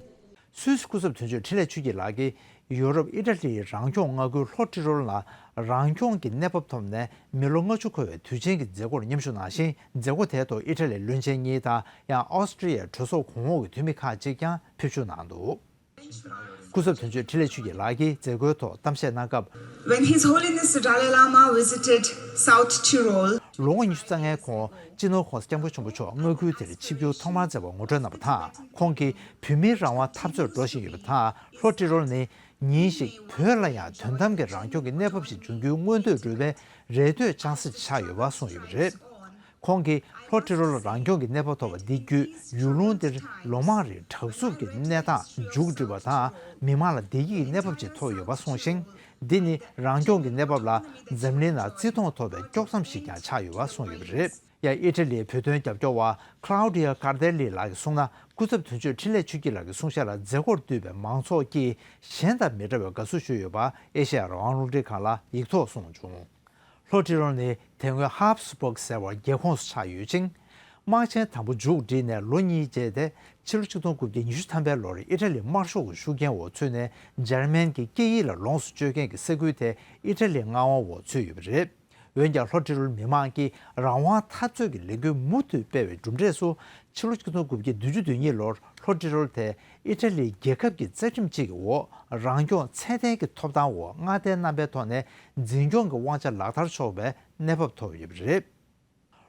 སུད་སི་སྐུ་ཚབ་དོན་གཅོད་འཕྲིན་ལས་ཆོས་སྐྱིད་ལགས་ཀྱིས་ཡོ་རོབ་ཨི་ཊ་ལིའི་རང་སྐྱོང་མངའ་ཁུལ་ལྷོ་ཏི་རོལ་ནང་རང་སྐྱོང་གི་གནས་བབ་ཐོག་ནས་མི་ལོ་ལྔ་བཅུ་འཁོར་བའི་དུས་ཆེན་གྱི་མཛད་སྒོར་མཉམ་ཞུགས་གནང་ཞིང་། མཛད་སྒོ་དེའི་ཐོག་ཨི་ཊ་ལིའི་བློན་ཆེན་གཉིས་དང་། ཡང་ཨོ་སི་ཀྲི་ཡའི་གྲོས་ཚོགས་གོང་འོག་གི་འཐུས་མི་ཁག་ཅིག་ཀྱང་ཕེབས་ཞུགས་གནང་འདུག། སྐུ་ཚབ་དོན་གཅོད་འཕྲིན་ལས་ཆོས་སྐྱིད་ལགས་ཀྱིས་མཛད་སྒོའི་ཐོག་གཏམ་བཤད་གནང་སྐབས། When His Holiness the Dalai Lama visited South Tyrol, ལོ་ངོ་ཉི་ཤུ་རྩ་ལྔའི་གོང་སྤྱི་ནོར་༸གོང་ས་༸སྐྱབས་མགོན་ཆེན་པོ་མཆོག་མངའ་ཁུལ་དེར་ཆིབས་བསྒྱུར་ཐོག་མར་མཛད་པ་ངོ་སྤྲོད་གནང་བ་དང་། ཁོང་གིས་བོད་མིའི་རང་དབང་འཐབ་རྩོད་འགྲོ་བཞིན་ཡོད་པ་དང་། ལྷོ་ཏི་རོལ་ནི་ཉིན་ཞིག་བོད་ལ་ཡང་དོན་དམ་གྱི་རང་སྐྱོང་གི་གནས་བབ་ཞིག་འབྱུང་རྒྱུའི་མངོན་འདོད་འགྲུབ་པའི་རེ་ལྟོས་བཅངས་ས་ཆགས་ཡོད་པ་གསུངས་ཡོད་པ་རེད། ཁོང་གིས་ལྷོ་ཏི་རོལ་ལ་རང་སྐྱོང་གི་གནས་བབ་ཐོབ་པ་འདི་བརྒྱུད་ཡུལ་ལུང་འདིར་ལོ་མང་རིང་དྲག་རྩུབ་ཀྱི་གནས་སྟངས་མཇུག་བསྒྲིལ་བ་དང་། མི་མང་ལ་བདེ་སྐྱིད་ཀྱི་གནས་བབ་ཅིག་ཐོབ་ཡོད་པ་གསུངས་ཤིང་། འདི་ནི་རང་སྐྱོང་གི་གནས་བབ་ལ་འཛམ་གླིང་ནང་བརྩི་མཐོང་ཐོབ་པའི་དཀྱོག་མཚམས་ཤིག་ཀྱང་ཆགས་ཡོད་པ་གསུངས་ཡོད་པ་རེད། ཡང་ཨི་ཊ་ལིའི་བོད་དོན་རྒྱབ་སྐྱོར་བ་Claudia Cardelli ལགས་ཀྱིས་གསུངས་ན། སྐུ་ཚབ་དོན་གཅོད་འཕྲིན་ལས་ཆོས་སྐྱིད་ལགས་ཀྱི་གསུང་བཤད་ལ་མཛད་སྒོར་འདུས་པའི་མང་ཚོགས་ཀྱིས་གཞན་དང་མི་འདྲ་བའི་དགའ་བསུ་ཞུས་ཡོད་པ་ཨེ་ཤེ་ཡ་རང་དབང་རླུང་འཕྲིན་ཁང་ལ་ཡིག་ཐོག་གསུངས་བྱུང་། ལྷོ་ཏི་རོལ་ནི་དེ་སྔོན་ཧབ་སི་བྷག་ཟེར་བར་རྒྱལ་ཁོངས་སུ་ཆགས་ཡོད་ཅིང་། དམག་ཆེན་དང་པོ་མཇུག་བསྒྲིལ་ནས་ལོ་གཉིས་རྗེས་ཏེ། ཕྱི་ལོ་ཆིག་སྟོང་དགུ་བརྒྱ་ཉི་ཤུ་ཐམ་པའི་ལོར་ཨི་ཊ་ལིའི་དམར་ཤོག་གི་ཤུགས་རྐྱེན་འོག་ཚུད་ནས། འཇར་མན་གྱི་སྐད་ཡིག་ལ་ལོངས་སུ་སྤྱོད་མཁན་གྱི་ས་ཁུལ་དེ་ཨི་ཊ་ལིའི་མངའ་དབང་འོག་ཚུད་ཡོད་པ་རེད། འོན་ཀྱང་། ལྷོ་ཏི་རོལ་མི་མང་གིས་རང་དབང་འཐབ་རྩོད་ཀྱི་ལས་འགུལ་མུ་མཐུད་སྤེལ་བའི་གྲུབ་འབྲས་སུ། ཕྱི་ལོ་ཆིག་སྟོང་དགུ་བརྒྱ་བདུན་ཅུ་དོན་གཉིས་ལོར་ལྷོ་ཏི་རོལ་དེ་ཨི་ཊ་ལིའི་རྒྱལ་ཁབ་ཀྱི་རྩ་ཁྲིམས་གཅིག་གི་འོག་རང་སྐྱོང་ཚད་ལྡན་གྱི་ཐོབ་ཐང་འོག་མངའ་སྡེ་རྣམ་པའི་ཐོག་ནས་འཛིན་སྐྱོང་གི་དབང་ཆ་ལག་བསྟར་ཆོག་པའི་གནས་བབ་ཐོབ་ཡོད་པ་རེད།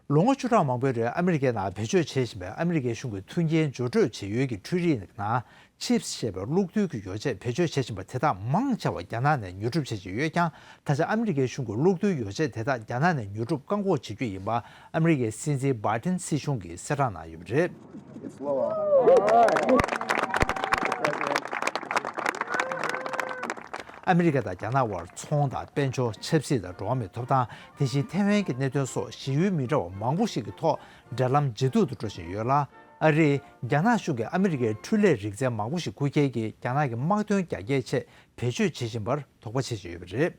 ལོ་ངོ་བཅུ་ཕྲག་མང་པོའི་རིང་ཨ་མི་རི་ཀའི་ནང་བེད་སྤྱོད་བྱེད་བཞིན་པའི་ཨ་མི་རི་ཀའི་གཞུང་གི་མཐུན་རྐྱེན་སྦྱོར་སྤྲོད་བྱེད་ཡུལ་གྱི་འཕྲུལ་རིག་ནང་ཆིབས་ཞེས་པའི་གློག་རྡུལ་གྱི་ཡོ་བྱད་བེད་སྤྱོད་བྱེད་བཞིན་པ་དེ་དག་མང་ཆེ་བ་རྒྱ་ནག་ནས་ཉོ་སྒྲུབ་བྱེད་བཞིན་ཡོད་ཀྱང་། ད་ཆ་ཨ་མི་རི་ཀའི་གཞུང་གིས་གློག་རྡུལ་ཡོ་བྱད་དེ་དག་རྒྱ་ནག་ནས་ཉོ་སྒྲུབ་བཀག་འགོག་བྱེད་རྒྱུ་ཡིན་པ་ཨ་མི་རི་ཀའི་སྲིད་འཛིན་བྷའི་ཏིན་སྲིད་གཞུང་གིས་གསལ་བསྒྲགས་གནང་ཡོད་པ་རེད། ཨ་མི་རི་ཀ་དང་རྒྱ་ནག་དབར་ཚོང་དང་། དཔལ་འབྱོར། ཆབ་སྲིད་དང་འགྲོ་བ་མིའི་ཐོབ་ཐང་། དེ་བཞིན་ཐའེ་ཝན་གྱི་གནད་དོན་སོགས་གཞི་ཡུལ་མི་འདྲ་བ་མང་པོ་ཞིག་གི་ཐོག་འབྲེལ་ལམ་ཇེ་སྡུག་ཏུ་འགྲོ་བཞིན་ཡོད་ལ། ཨ་རིས་རྒྱ་ནག་གཞུང་གིས་ཨ་མི་རི་ཀའི་འཕྲུལ་ལས་རིག་རྩལ་མང་པོ་ཞིག་རྐུ་འཁྱེར་གྱིས་རྒྱ་ནག་གི་དམག་དོན་རྒྱ་སྐྱེད་ཆེད་བེད་སྤྱོད་བྱེད་བཞིན་པར་དོགས་པ་བྱེད་བཞིན་ཡོད་པ་རེད།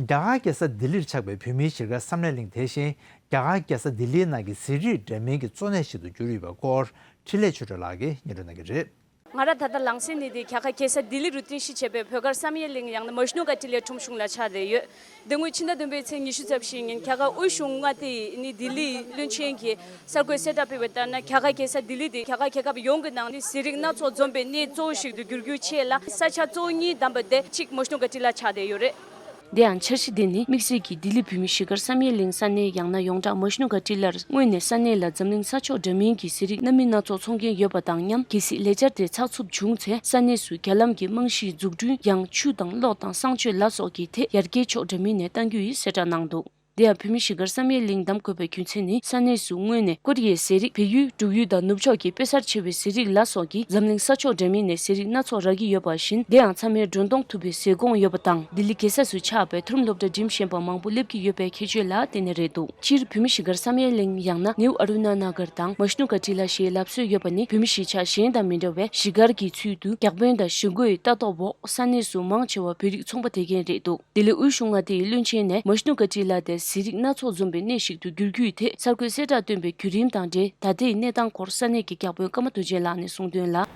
རྒྱ་གར་རྒྱལ་ས་ལྡི་ལིར་ཆགས་པའི་བོད་མིའི་གཞིས་སྒར་བསམ་ཡས་གླིང་དེ་བཞིན་རྒྱ་གར་རྒྱལ་ས་ལྡི་ལིའི་ནང་གི་ཟས་རིགས་འདྲ་མིན་གྱི་གཙོ་གནད་ཞིག་ཏུ་གྱུར་ཡོད་པའི་སྐོར་འཕྲིན་ལས་ཆོས་སྒྲོན་ལགས་ཀྱིས་སྙན་སྒྲོན་གནང་གི་རེད། ང་རང་ད་ལྟ་ལངས་ས་ནི་དེ་རྒྱ་གར་རྒྱལ་ས་ལྡི་ལི་རུ་རྟེན་གཞི་བྱས་པའི་བོད་སྒར་བསམ་ཡས་གླིང་ཡང་ན་མ་ཤི་ནུ་ག་ཊི་ལའི་ཁྲོམ་གཞུང་ལ་ཆགས་བསྡད་ཡོད། དེ་སྔོན་ཕྱི་ཟླ་བདུན་པའི་ཚེས་ཉི་ཤུ་རྩ་བཞི་ཉིན་རྒྱ་གར་དབུས་གཞུང་མངའ་སྡེ་ཡི་ནི་ལྡི་ལི་བློན་ཆེན་གྱིས་གསར་འགོད་གསལ་བསྒྲགས་སྤེལ་བ་ལྟར་ན། རྒྱ་གར་རྒྱལ་ས་ལྡི་ལི་དེ་རྒྱ་གར་རྒྱལ་ཁབ་ཡོངས་ཀྱི་ནང་ནས་ཟས་རིགས་སྣ་ཚོགས་འཛོམས་པའི་གནས་གཙོ་བོ་ཞིག་ཏུ་འགྱུར་རྒྱུའི་ཆེད་ལ་ས་ཆ་གཙོ་བོ་གཉིས་བདམས་པ་དེ་གཅིག་མ་ཤི་ནུ་ག་ཊི་ལ་ཆགས་བསྡད་ཡོད་རེད། དེ་ཡང་འཆར་གཞི་འདི་ནི་དམིགས་བསལ་གྱིས་ལྡི་ལི་བོད་མིའི་གཞིས་སྒར་བསམ་ཡས་གླིང་ས་གནས་ཡང་ན་ཡོངས་གྲགས་མ་ཤི་ནུ་ག་ཊི་ལར་སྔོན་ནས་ས་གནས་ལ་འཛམ་གླིང་ས་ཕྱོགས་འདྲ་མིན་གྱི་ཟས་རིགས་སྣ་མིན་སྣ་ཚོགས་འཚོང་མཁན་ཡོད་པ་དང་མཉམ། གལ་སྲིད་ལས་འཆར་དེ་ཚགས་ཚུད་བྱུང་ཚེ། ས་གནས་སུ་རྒྱ་ལམ་གྱི་རྨང་གཞིའི་འཛུགས་སྐྲུན། ཡང་ཆུ་དང་གློག་དང་གསང་སྤྱོད་ལ་སོགས་ཀྱི་ཐད་ཡར་རྒྱས་ཕྱོགས་འདྲ་མིན་ནས་གཏང་རྒྱུ་ཡིན་གསལ་བསྒྲགས་གནང་འདུག་དེ་ཡང་བོད་མིའི་གཞིས་སྒར་བསམ་ཡས་གླིང་བདམས་དགོས་པའི་རྒྱུ་མཚན་ནི། ས་གནས་སུ་སྔོན་ནས་ཀོ་རི་ཡའི་ཟས་རིགས། བལ་ཡུལ། འབྲུག་ཡུལ་དང་ནུབ་ཕྱོགས་ཀྱི་དཔེ་གསར་ཆེ་བའི་ཟས་རིགས་ལ་སོགས་ཀྱིས་འཛམ་གླིང་ས་ཕྱོགས་འདྲ་མིན་ནས་ཟས་རིགས་སྣ་ཚོགས་རག་གི་ཡོད་པ་བཞིན། དེ་ཡང་ཚང་མས་སྒྲོན་གཏོང་ཐུབ་པའི་ཟས་གོང་ཡོད་པ་དང་། ལྡི་ལི་རྒྱལ་ས་སུ་ཆགས་པའི་མཐོ་རིམ་སློབ་གྲྭ་འགྲིམ་བཞིན་པ་མང་པོ་སླེབས་ཀྱི་ཡོད་པའི་ཁྱད་ཆོས་ལ་བརྟེན་ནས་རེད་འདུག་སྤྱིར་བོད་མིའི་གཞིས་སྒར་བསམ་ཡས་གླིང་ཡང་ན་ནིའུ་ཨ་རུ་ན་ན་གར་དང་མ་ཤི་ནུ་ག་ཊི་ལ་ཞེས་ལབ་སྲོལ་ཡོད་པ་ནི། བོད་མི་གཞིས་ཆགས་གཞན་དང་མི་འདྲ་བའི་གཞིས་སྒར་གྱི་ཚུལ་དུ། བརྒྱ་དཔོན་དང་གཞིས་འགོའི་ལྟ་རྟོག་འོག་ས་གནས་སུ་མང་ཆེ་བ་བོད་རིགས་ཚོང་པ་དེ་གས་རེད་འདུག་ལྡི་ལི་དབུས་གཞུང་མངའ་སྡེའི་བློན་ཆེན་ནས་མ་ཤི་ནུ་ག་ཊི་ལ་དེ་ཟས་རིགས་སྣ་ཚོགས་འཛོམས་པའི་གནས་ཤིག་ཏུ་འགྱུར་རྒྱུའི་ཐད་གསར་འགོད་གསལ་བསྒྲགས་བཏོན་པའི་བརྒྱུད་རིམ་དང་འབྲེལ། ད་ལྟའི་གནས་སྟངས་སྐོར་ས་གནས་ཀྱི་བརྒྱ་དཔོན་ཀརྨ་རྡོ་རྗེ་ལགས་ནས་གསུངས་དོན་ལ།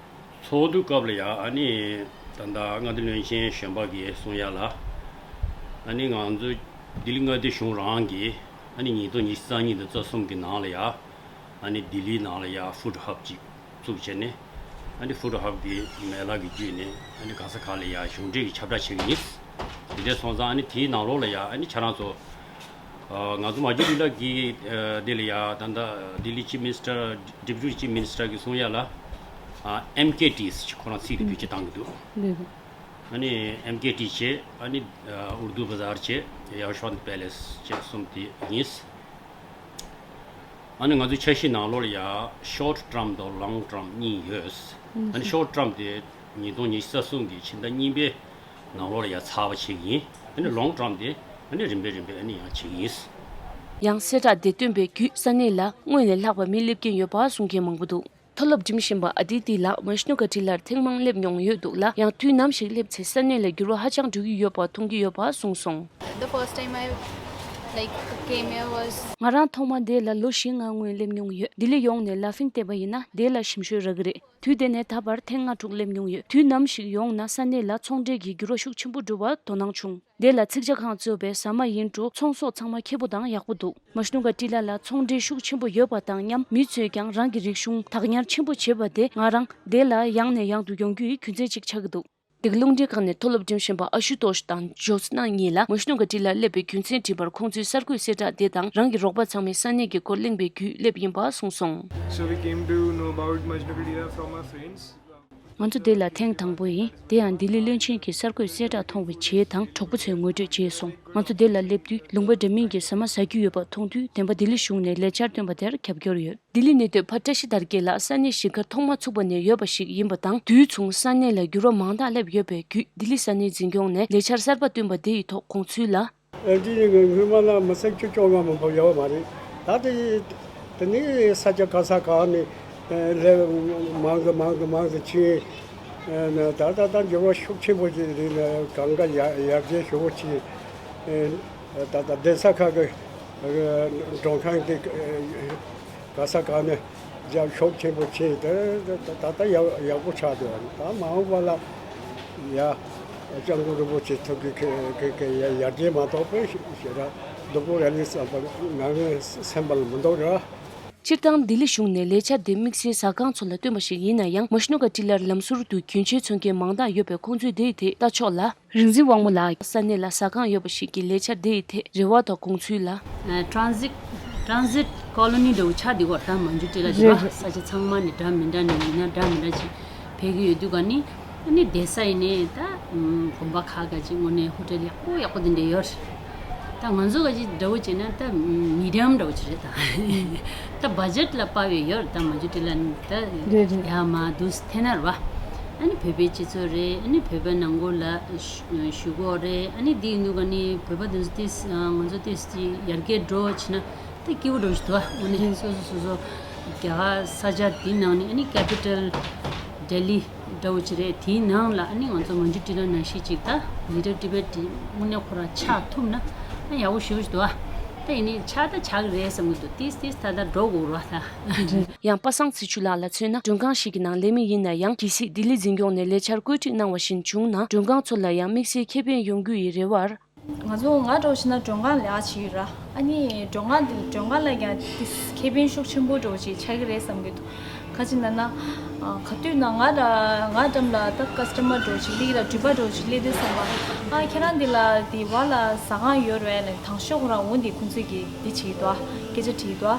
ཚོགས་འདུའི་སྐབས་ལ་ཡ། ཨ་ནི་ད་ལྟ་མངའ་སྡེ་བློན་ཆེན་གཞོན་པ་གིས་གསུང་ཡ་ལ། ཨ་ནི་ང་ཚོ་ལྡི་ལི་མངའ་སྡེ་གཞུང་རང་གིས་ཨ་ནི་ཉིས་སྟོང་ཉི་ཤུ་རྩ་གཉིས་དང་རྩ་གསུམ་གྱི་ནང་ལ་ཡ། ཨ་ནི་ལྡི་ལིའི་ནང་ལ་ཡ་ཧྥུཌ་ཧབ་ཅིག་བཙུགས་བྱས་ནས། ཨ་ནི་ཧྥུཌ་ཧབ་ཀྱི་མ་ལག་གི་བརྒྱུད་ནས་ཨ་ནི་ག་ས་ག་ལ་ཡ་གཞུང་འབྲེལ་གྱི་ཁྱབ་བསྒྲགས་བྱེད་ཀྱི་ཡིན། དེ་འདྲ་སོང་ཙང་ཨ་ནི་དེའི་ནང་ལོགས་ལ་ཡ་ཨ་ནི་ཁྱེད་རང་ཚོ། ཨ། ང་ཚོ་མ་གྱུར་རི་ལ་གི་ཨ་འདི་ལ་ཡ་ད་ལྟ་ལྡི་ལི་ཅིབ་མི་ནི་སི་ཊར། ཌེ་པུ་ཊི་ཅིབ་མི་ནི་སི་ཊར་གྱིས་གསུང་ཡ་ལ། ཨ། ཨེམ་ཀེ་ཊི་ཟེར་ཁོ་རང་ཚིག་དེ་བེད་སྤྱོད་བཏང་གི་འདུག་ལགས་སོ། ཨ་ནི་ཨེམ་ཀེ་ཊི་བྱས། ཨ་ནི་ཨ་ཨུར་དུ་བ་ཛར་བྱས། ཡ་ཤ་ཝནྟ་པེ་ལེ་སི་བྱས། གསུམ་དེ་ཡིན། ཨ་ནི་ང་ཚོའི་འཆར་གཞི་ནང་ལོགས་ལ་ཡ་ཤོར་ཊི་ཊརམ་དང་ལོང་ཊི་ཊརམ་གཉིས་ཡོད། ཨ་ནི་ཤོར་ཊི་ཊརམ་དེ་ཉིས་སྟོང་ཉི་ཤུ་རྩ་གསུམ་གྱི་ཕྱི་ཟླ་གཉིས་པའི་ནང་ལོགས་ལ་ཡ་ཚར་བ་བྱེད་ཀྱི་ཡིན། ཨ་ནི་ལོང་ཊི་ཊརམ་དེ་ཨ་ནི་རིམ་པས་རིམ་པས་ཨ་ནི་ཡང་བྱེད་ཀྱི་ཡིན། ཡང་གསལ་བསྒྲགས་དེ་བཏོན་པའི་བརྒྱུད། ས་གནས་ལ་སྔོན་ལས་ལྷག་པའི་མི་སླེབས་ཀྱིན་ཡོད་པ་གསུང་མཁན་མང་པོ་འདུག་མཐོ་སློབ་འགྲིམ་བཞིན་པ་ཨ་དི་ཏི་ལགས་མ་ཤི་ནུ་ག་ཊི་ལར་ཐེངས་མང་སླེབས་མྱོང་ཡོད་འདུག་ལ། ཡང་དུས་ནམ་ཞིག་སླེབས་ཚེ་ས་གནས་ལ་འགྱུར་བ་ཧ་ཅང་འགྲོ་གི་ཡོད་པ་མཐོང་གི་ཡོད་པ་གསུངས་སོང་། The first time I Like, came here was ང་རང་ཐོག་མ་འདི་ལ་ལོ་བཞི་ལྔ་སྔོན་སླེབས་མྱོང་ཡོད། ལྡི་ལི་ཡོང་ནས་ལ་ཕིང་བལྟས་པ་ཡིན་ན་འདི་ལ་ཞིམ་ཤོས་རག་གི་རེད། དུས་དེ་ནས་ད་བར་ཐེངས་ལྔ་དྲུག་སླེབས་མྱོང་ཡོད། དུས་ནམ་ཞིག་ཡོང་ན་ས་གནས་ལ་ཚོང་འབྲེལ་གྱི་འགྱུར་བ་ཤུགས་ཆེན་པོ་འགྲོ་བར་དོ་སྣང་བྱུང་། འདི་ལ་ཚིག་ཇ་ཁང་གཙོས་པའི་ཟ་མ་ཡིན་འགྲོ་ཚོང་ཟོག་ཚང་མ་ཁེ་པོ་དང་ཡག་པོ་འདུག་མ་ཤུ་ནུ་ཀ་ཏི་ལ་ལ་ཚོང་འབྲེལ་ཤུགས་ཆེན་པོ་ཡོད་པ་དང་མཉམ་མི་ཚོས་ཀྱང་རང་གི་རིག་གཞུང་བདག་ཉར་ཆེན་པོ་བྱེད་པ་དེ་ང་རང་འདི་ལ་ཡང་ནས་ཡང་དུ་ཡོང་རྒྱུའི་རྒྱུ་མཚན་ཅིག་ཆགས་ཀྱི་འདུག་འདི་ག་རླུང་འཕྲིན་ཁང་ནས་མཐོ་སློབ་འགྲིམ་བཞིན་པ་ཨ་ཤུ་ཏོ་ཤ་དང་ཇོ་སི་ན་གཉིས་ལ་མ་ཤུ་ནུ་ཀ་ཏི་ལ་སླེབས་པའི་རྒྱུ་མཚན་དྲིས་པར་ཁོང་ཚོས་གསར་འགོད་གསལ་བསྒྲགས་དེ་དང་རང་གི་རོགས་པ་ཚང་མས་ས་གནས་ཀྱི་སྐོར་གླེང་བའི་བརྒྱུད་སླེབས་ཡིན་པ་གསུངས་སོང་། So we came to know about Majnu Ka Tilla from our friends. ང་ཚོ་འདི་ལ་ཐེངས་དང་པོ་ཡིན། དེ་ཡང་ལྡི་ལི་བློན་ཆེན་གྱི་གསར་འགོད་གསལ་བསྒྲགས་མཐོང་བའི་རྗེས་དང་གྲོགས་པོ་ཚོས་ངོ་སྤྲོད་བྱས་སོང་། ང་ཚོ་འདི་ལ་སླེབས་དུས་ལུང་པ་འདྲ་མིན་གྱི་ཟ་མ་ཟ་རྒྱུ་ཡོད་པ་མཐོང་དུས་བདེན་པ་ལྡི་ལི་གཞུང་ནས་ལས་འཆར་བཏོན་པ་དེར་རྒྱབ་སྐྱོར་ཡོད། ལྡི་ལི་གནས་སྡོད་ཕ་བཀྲ་ཤིས་དར་རྒྱས་ལགས་ས་གནས་གཞིས་ཀ་ཐོག་མ་ཚུགས་པ་ནས་ཡོད་པ་ཞིག་ཡིན་པ་དང་དུས་མཚུངས་ས་གནས་ལ་འགྱུར་བ་མང་དག་སླེབས་ཡོད་པའི་བརྒྱུད་ལྡི་ལི་ས་གནས་འཛིན་སྐྱོང་ནས་ལས་འཆར་གསར་པ་བཏོན་པ་དེ་ཡི་ཐོག་དགོངས་ཚུལ་ལ། ཨ་ནི་སྔོན་མ་ལ་མི་ཚེ་བཅུ་བཅོ་ལྔ་མ་འབབ་ཡོད་མ་རེད། ད་དེ་དེ་ནི་ས་ཆ་ག་ས་ག་ནས་ལས་མང་དུ་མང་དུ་མང་དུ་ཕྱིན། ད་ད་ད་འགྱུར་བ་ཤུགས་ཆེན་པོ་ཞིག་རེད། ནས་གང་ག་ཡར་ཡར་རྒྱས་ཞུ་བོ་ཆེ། ད་ད་གདན་ས་ཁག་གི་མགྲོན་ཁང་དེ་ག་ས་ག་ནས་རྒྱ་ཤུགས་ཆེན་པོ་ཆེ། ད་ད་ད་ཡག་ཡག་པོ་ཆགས་འདུག་ད་མ་འོངས་པ་ལ་ཡ་སྐྱབས་མགོན་རིན་པོ་ཆེ་ཐུགས་ཀྱི་ཡར་རྒྱས་མ་གཏོགས་པའི་ཞེ་དྲག་སྡུག་པོ་རེད་བསམ་པ་ང་ངའི་སེམས་པ་ལ་མི་འདུག་ར། སྤྱིར་བཏང་ལྡི་ལི་གཞུང་ནས་ལས་འཆར་དེ་དམིགས་བསལ་ཟ་ཁང་ཚོ་ལ་བཏོན་པ་ཞིག་ཡིན་ན་ཡང་མ་ཤུ་ནུ་ཀ་ཏི་ལར་ལམ་ཟུར་དུ་རྒྱུན་ཆད་མཚོན་མཁན་མང་དག་ཡོད་པས་ཁོང་ཚོས་དེའི་ཐད་ལྟ་ཕྱོགས་ལ། རིག་འཛིན་དབང་མོ་ལགས་ས་གནས་ལ་ཟ་ཁང་ཡོད་པ་ཞིག་གི་ལས་འཆར་དེ་ཡི་ཐད་རེ་བ་དང་དགོངས་ཚུལ་ལ། ཨ། transit transit colony འདྲ་བོ་ཆགས་བསྡད་ཡོད་རེད། ད་མ་འཇུ་ཏི་ལ་འདི་རེད་བ། ས་ཆ་ཚང་མ་ནས་འདྲ་མི་འདྲ་ནས་ཡིན་ན་འདྲ་མི་འདྲ་ཅིག་ཕེབས་ཀྱི་ཡོད་དུས་ག་ནི། ཨ་ནི་བསྡད་ས་ཡིན་ནའི་ད་དགོན་པ་ཁག་ག་ཅིག་དངོས་གནས་ཧོ་ཊེལ་ཡག་པོ་ཡག་པོ་དེ་འདྲ་ཡོད་རེད། ད་ང་ཚོ་ག་ཅིག་འདྲ་བོ་བྱས་ན་ད་མི་ཌི་ཡམ་འདྲ་བོ་ཅིག་རེད་ད། ད་བ་ཇེཊ་ལ་དཔག་པའི་ཡོད་རེད། ད་མ་འཇུ་ཏི་ལ་ནི་ད་རེད་རེད། ཡ་མ་འདུག་ཐེ་ན་རེད་བ། ཨ་ནི་བོད་པའི་སྤྱི་ཚོགས་རེད། ཨ་ནི་བོད་པའི་ནང་ཁུལ་ལ་ཞུ་གཞུག་གུ་རེད། ཨ་ནི་འདི་ཡིན་དུས་ག་ནི་བོད་པ་དེ་ཚོ་ཏིས་ང་ཚོ་ཏིས་ཏི་ཡར་རྒྱས་འགྲོ་བྱེད་ན་ད་སྐྱིད་པོ་འགྲོ་ཞིག་འདུག་ཨ་ནི་སོ་སོ་སོ་སོ་རྒྱ་གར་ས་ཆ་འདི་ནང་ནས་ཨ་ནི་ཀེ་པི་ཊལ་ལྡི་ལི་འདྲ་བོ་ཅིག་རེད། དེའི་ནང་ལ་ཨ་ནི་ང་ཚོ་མ་འཇུ་ཏི་ལ་ནང་བཞིན་ཅིག་ད་ལི་ཊལ་ཊི་བེཊ་དེ་དངོས་གནས་ཁོ་རང་ཆགས་ཐུབ་ན་ཨ་ཡག་པོ་ཞེ་པོ་ཞིག་འདུག་ཨ་ད་ཡིན་ནའི་ཆགས་ད་ཆགས་ཀྱི་རེད་བསམ་གྱི་འདུག་ཏིས་ཏིས་ད་ད་འགྲོ་དགོས་རེད་བ་ད། ཡང་པ་སངས་ཚེ་ཆུ་ལགས་ལ་མཚོན་ན་མགྲོན་ཁང་ཞིག་གི་ནང་ལས་མི་ཡིན་ན་ཡང་གལ་སྲིད་ལྡི་ལི་འཛིན་སྐྱོང་ནས་ལས་འཆར་བཀོད་སྒྲིག་གནང་བ་བཞིན་བྱུང་ན་མགྲོན་ཁང་ཚོ་ལ་ཡང་དམིགས་བསལ་ཁེ་ཕན་ཡོང་རྒྱུ་ཡི་རེ་བར། ང་ཚོ་ང་འདྲ་བོ་བྱས་ན་མགྲོན་ཁང་ལས་ཀ་བྱེད་ཀྱི་ཡོད་ར། ཨ་ནི་མགྲོན་ཁང་འདི་མགྲོན་ཁང་ལ་ཡང་ཏིས་ཁེ་ཕན་ཤུགས་ཆེན་པོ་འདྲ་བོ་ཅིག་ཆགས་ཀྱི་རེད་བསམ་གྱི་འདུག་ག་ཅི་ན་ན། ག་དུས་ན་ང་ར་ང་འགྲམ་ལ་ད་ཀ་སི་ཊ་མར་འདྲ་བོ་ཅིག་སླེབས་ཀྱི་ར། འགྲུལ་པ་འདྲ་བོ་ཅིག་སླེབས་དུས་ཙམ་པ། ཨ་ཁྱེད་རང་འདི་ལ་འདི་བ་ལ་ཟ་ཁང་ཡོད་རེད་ལབ། དང་ཤོས་ཁོ་རང་འོ་འདི་ཁོང་ཚོས་ཀྱི་འདི་བྱེད་ཀྱི་འདུག་ཨ། སྐད་ཆ་དྲིས་ཀྱི་འདུག་ཨ།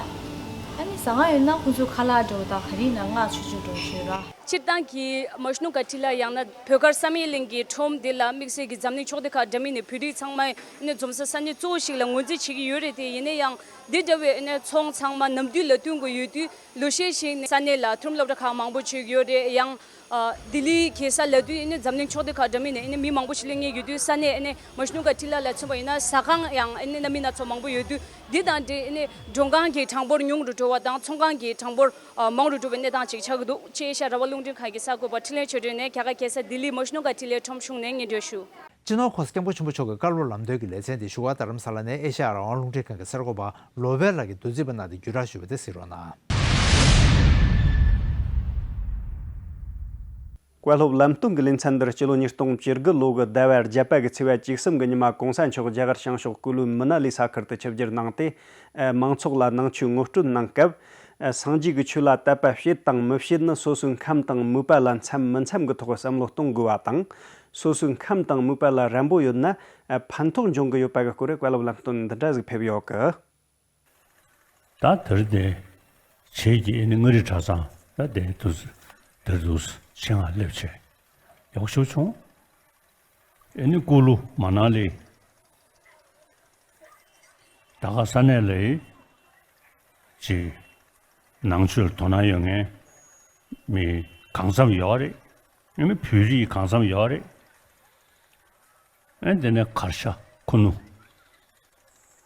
ཨ་ནི་ཟ་ཁང་ཡོད་ན་ཁོང་ཚོས་ཁ་ལག་འདྲ་བོ་དང་ག་རེ་ཡིན་ན་མངགས་ཆོག་ཆོག་འདྲ་བོ་ཞིག་ཡོད་ར། སྤྱིར་བཏང་གི་མ་ཤུ་ནུ་ཀ་ཊི་ལ་ཡང་ན་བོད་སྒར་བསམ་ཡས་གླིང་གི་ཁྲོམ་འདི་ལ་དམིགས་བསལ་གྱི་འཛམ་གླིང་ཕྱོགས་སྡེ་ཁག་འདྲ་མིན་ནས་བོད་རིགས་ཚང་མ་ནས་འཛོམས་ས་ས་གནས་གཙོ་བོ་ཞིག་ལ་ངོས་འཛིན་བྱེད་ཀྱི་ཡོད་རེད་དེ། ཡིན་ན་ཡང་འདི་འདྲ་བའི་ནས་ཚོང་ཚང་མ་ནམ་དུས་ལ་སྟོན་དགོས་ཡོད་དུས། ལོ་ཤས་ཤིག་ནས་ས་གནས་ལ་མཐོ་རིམ་སློབ་གྲྭ་ཁག་མང་པོ་ཅིག་ཡོད་རེད། ཡང་ཨ་ལྡི་ལི་གེ་སར་ལབ་དུས་ཨ་ནི་འཛམ་གླིང་ཕྱོགས་སྡེ་ཁག་འདྲ་མིན་ནས་ཨ་ནི་མི་མང་པོ་ཞིག་སླེབས་མཁན་ཡོད་དུས། ས་གནས་ཨ་ནི་མ་ཤུ་ནུ་ཀ་ཊི་ལ་ལ་མཚོན་པ་ཡིན་ན་ཟ་ཁང་ཡང་ཨ་ནི་སྣ་མིན་སྣ་ཚོགས་མང་པོ་ཡོད་དུས། འདི་དང་འབྲེལ་ཨ་ནི་མགྲོན་ཁང་གི་གྲངས་འབོར་ཉུང་རུ་འགྲོ་བ་དང་ཚོང་ཁང་གི་གྲངས་འབོར་ཨ་མང་རུ་འགྲོ་བའི་གནས་སྟངས་ཅིག་ཆགས་ཀྱི་འདུག་ཅེས་ཨེ་ཤ་ཡ་རང་དབང་རླུང་འཕྲིན་ཁང་གི་གསར་འགོད་པ་འཕྲིན་ལས་ཆོས་སྒྲོན་ནས་རྒྱ་གར་རྒྱལ་ས་ལྡི་ལི་མ་ཤུ་ནུ་ཀ་ཊི་ལའི་ཁྲོམ་གཞུང་ནས་སྙན་སྒྲོན་ཞུ། སྤྱི་ནོར་༸གོང་ས་༸སྐྱབས་མགོན་ཆེན་པོ་མཆོག་གི་བཀའ་སློབ་ལམ་སྟོན་གྱི་ལེ་ཚན་དེ་བཞུགས་སྒར་རྡ་རམ་ས་ལ་ནས་ཨེ་ཤ་ཡ་རང་དབང་རླུང་འཕྲིན་ཁང་གི་གསར་འགོད་པ་ལོ་པེ་ལགས་ཀྱིས་བསྡུ་རྩིས་པ་གནང་སྟེ་བརྒྱུད་བསྒྲགས་ཞུས་པ་དེ་གཟིགས་རོགས་གནང་། བཀའ་སློབ་ལམ་སྟོན་གྱི་ལེ་ཚན་འདིར་སྤྱི་ལོ་ཉིས་སྟོང་བཅུ་དགུ་ལོ་གི་ཟླ་བ་བརྒྱད་པ་གི་ཚེས་པ་བཅུ་གསུམ་གྱི་ཉི་མ་༸གོང་ས་མཆོག་རྒྱ་གར་བྱང་ཕྱོགས་ཀུ་ལུ་མི་ན་ལི་ས་ཁུལ་དུ་ཆིབས་བསྒྱུར་གནང་སྟེ། མང་ཚོགས་ལ་ནང་ཆོས་ངོ་སྤྲོད་གནང་སྐབས། སངས་རྒྱས་ཀྱི་ཆོས་ལ་དད་པ་བྱེད་དང་མི་བྱེད་ནི་སོ་སོའི་ཁམས་དང་མོས་པ་ལ་འཚམ་མི་འཚམ་གྱི་ཐོག་བསམ་བློ་གཏོང་དགོས་པ་དང་། སོ་སོའི་ཁམས་དང་མོས་པ་ལ་རན་པོ་ཡོད་ན་ཕན་ཐོགས་འབྱུང་གི་ཡོད་པ་གི་སྐོར་བཀའ་སློབ་ལམ་སྟོན་འདི་འདྲ་ཟིག་ཕེབས་ཡོད་གི། ད་དེར་དེ་བྱེད་ཀྱི་ཨེ་ནི་མངའ་རིས་གྲྭ་ཚང་ད་དེ་དུས་དེར་དུས་ཆེད་མངགས་སླེབས་བྱས་ཡག་ཤོས་བྱུང་། ཨེ་ནི་ཀུ་ལུ་མ་ན་ལི་ད་ག་ས་གནས་ལ་ཅིག་ནང་ཆོས་དོ་སྣང་ཡོད་མཁན་མི་གང་འཚམ་ཡོད་རེད། ཨེ་ནི་བོད་རིགས་གང་འཚམ་ཡོད་རེད། ཨེ་དེ་ནས་གར་ཤ་ཁུ་ནུ་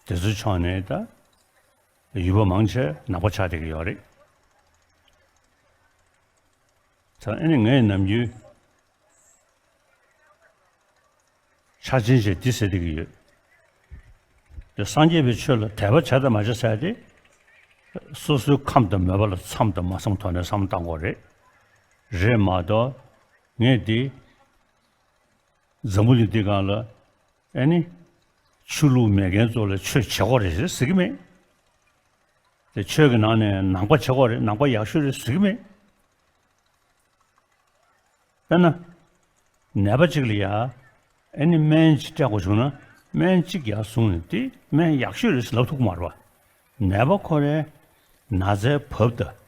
དེ་ཚོའི་ཕྱོགས་ནས་ད་ཡུལ་པ་མང་ཆེ་ནག་པོ་ཆགས་བསྡད་ཀྱི་ཡོད་རེད། ད་ཨེ་ནི་ངས་ནམ་རྒྱུན་ཆ་ཆེན་ཞེས་འདི་ཟེར་བསྡད་ཀྱི་ཡོད། སངས་རྒྱས་པའི་ཆོས་ལ་དད་པ་བྱ་དང་མ་བྱ་ཟེར་ཏེ། སོ་སོའི་ཁམས་དང་མོས་པ་ལ་མཚམས་དང་མ་མཚམས་ཐོག་ནས་བསམ་བློ་བཏང་དགོས་རེད། རེད་མ་གཏོགས་ངས་འདི་འཛམ་བུ་གླིང་འདི་སྒང་ལ་ཨེ་ནི་ཆོས་ལུགས་མེད་མཁན་ཚོ་ལ་ཆོས་བྱེད་དགོས་རེད་ཟེར་གྱི་མེད། དེ་ཆོས་ཀྱི་ནང་ནས་ནང་པ་བྱེད་དགོས་རེད། ནང་པ་ཡག་ཤོས་རེད་ཟེར་གྱི་མེད། དཔེར་ན། ནད་པ་གཅིག་ལ་ཡ། ཨེ་ནི་སྨན་གཅིག་སྤྲད་དགོས་བྱུང་ན། སྨན་གཅིག་ཡར་བཟུང་ནས་དེ་སྨན་ཡག་ཤོས་རེད་ཟེར་ལབ་ཐུབ་ཀྱི་མ་རེད་པ། ནད་པ་ཁོ་རའི་ན་ཚའི་བབ་དང་།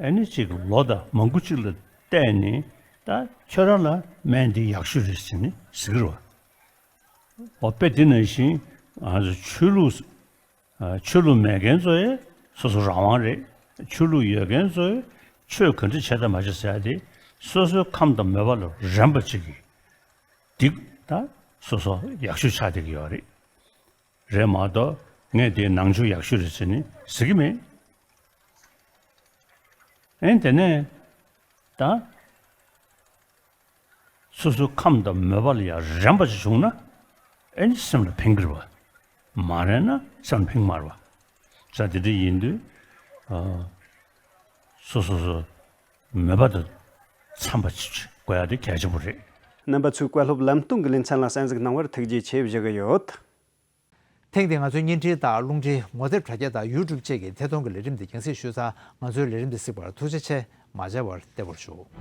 ཨེ་ནི་གཅིག་ལོ་དང་མང་པོ་གཅིག་ལ་བལྟས་ནས། ད་ཁྱོད་རང་ལ་སྨན་འདི་ཡག་ཤོས་རེད་ཟེར་ནས་ཟེར་གྱི་རེད་པ། འོ་དཔེ་དེ་ནང་བཞིན་ང་ཚོ་ཆོས་ལུགས། ཨ། ཆོས་ལུགས་མེད་མཁན་ཚོ་ཡང་སོ་སོ་རང་དབང་རེད། ཆོས་ལུགས་ཡོད་མཁན་ཚོ་ཡང་ཆོས་ག་འདྲ་བྱེད་དང་མ་བྱེད་ཟེར་ཡ་དེ། སོ་སོའི་ཁམས་དང་མོས་པ་ལ་རན་པ་ཅིག་གིས་འགྲིག། ད་སོ་སོ་ཡག་ཤོས་ཆགས་བསྡད་ཀྱི་ཡོད་རེད། རེད་མ་གཏོགས་ངས་དེའི་ནང་ཆོས་ཡག་ཤོས་རེད་ཟེར་ནས་ཟེར་གྱི་མེད། ཨེ་དེ་ནས་ད། སོ་སོའི་ཁམས་དང་མོས་པ་ལ་ཡང་རན་པ་ཞིག་བྱུང་ན། ཨེ་ནི་སེམས་ལ་ཕན་གྱི་རེད་པ། མ་རན་ན་སེམས་ལ་ཕན་གྱི་མ་རེད་པ། ས་དེ་འདྲ་ཡིན་དུས། ཨ། སོ་སོ་སོ་མོས་པ་དང་འཚམས་པ་ཞིག་དགོས་ཡ་དེ་གལ་ཆེན་པོ་རེད། རྣམ་པ་ཚོས་བཀའ་སློབ་ལམ་སྟོན་གྱི་ལེ་ཚན་ལ་གསན་གཟིགས་གནང་བར་ཐུགས་རྗེ་ཆེ་ཞུ་གི་ཡོད། ཐེངས་འདིའི་ང་ཚོའི་བརྙན་འཕྲིན་དང་རླུང་འཕྲིན་ངོ་དེབ་དྲ་རྒྱ་དང་ཡུ་ཊུབ་བཅས་ཀྱི་ཐད་གཏོང་གི་ལས་རིམ་འདི་རྒྱང་སྲིང་ཞུས་ཚར། ང་ཚོའི་ལས་རིམ་འདི་གཟིགས་པར་ཐུགས་རྗེ་ཆེ། མ་མཇལ་བར་བདེ་བར་བཞུགས།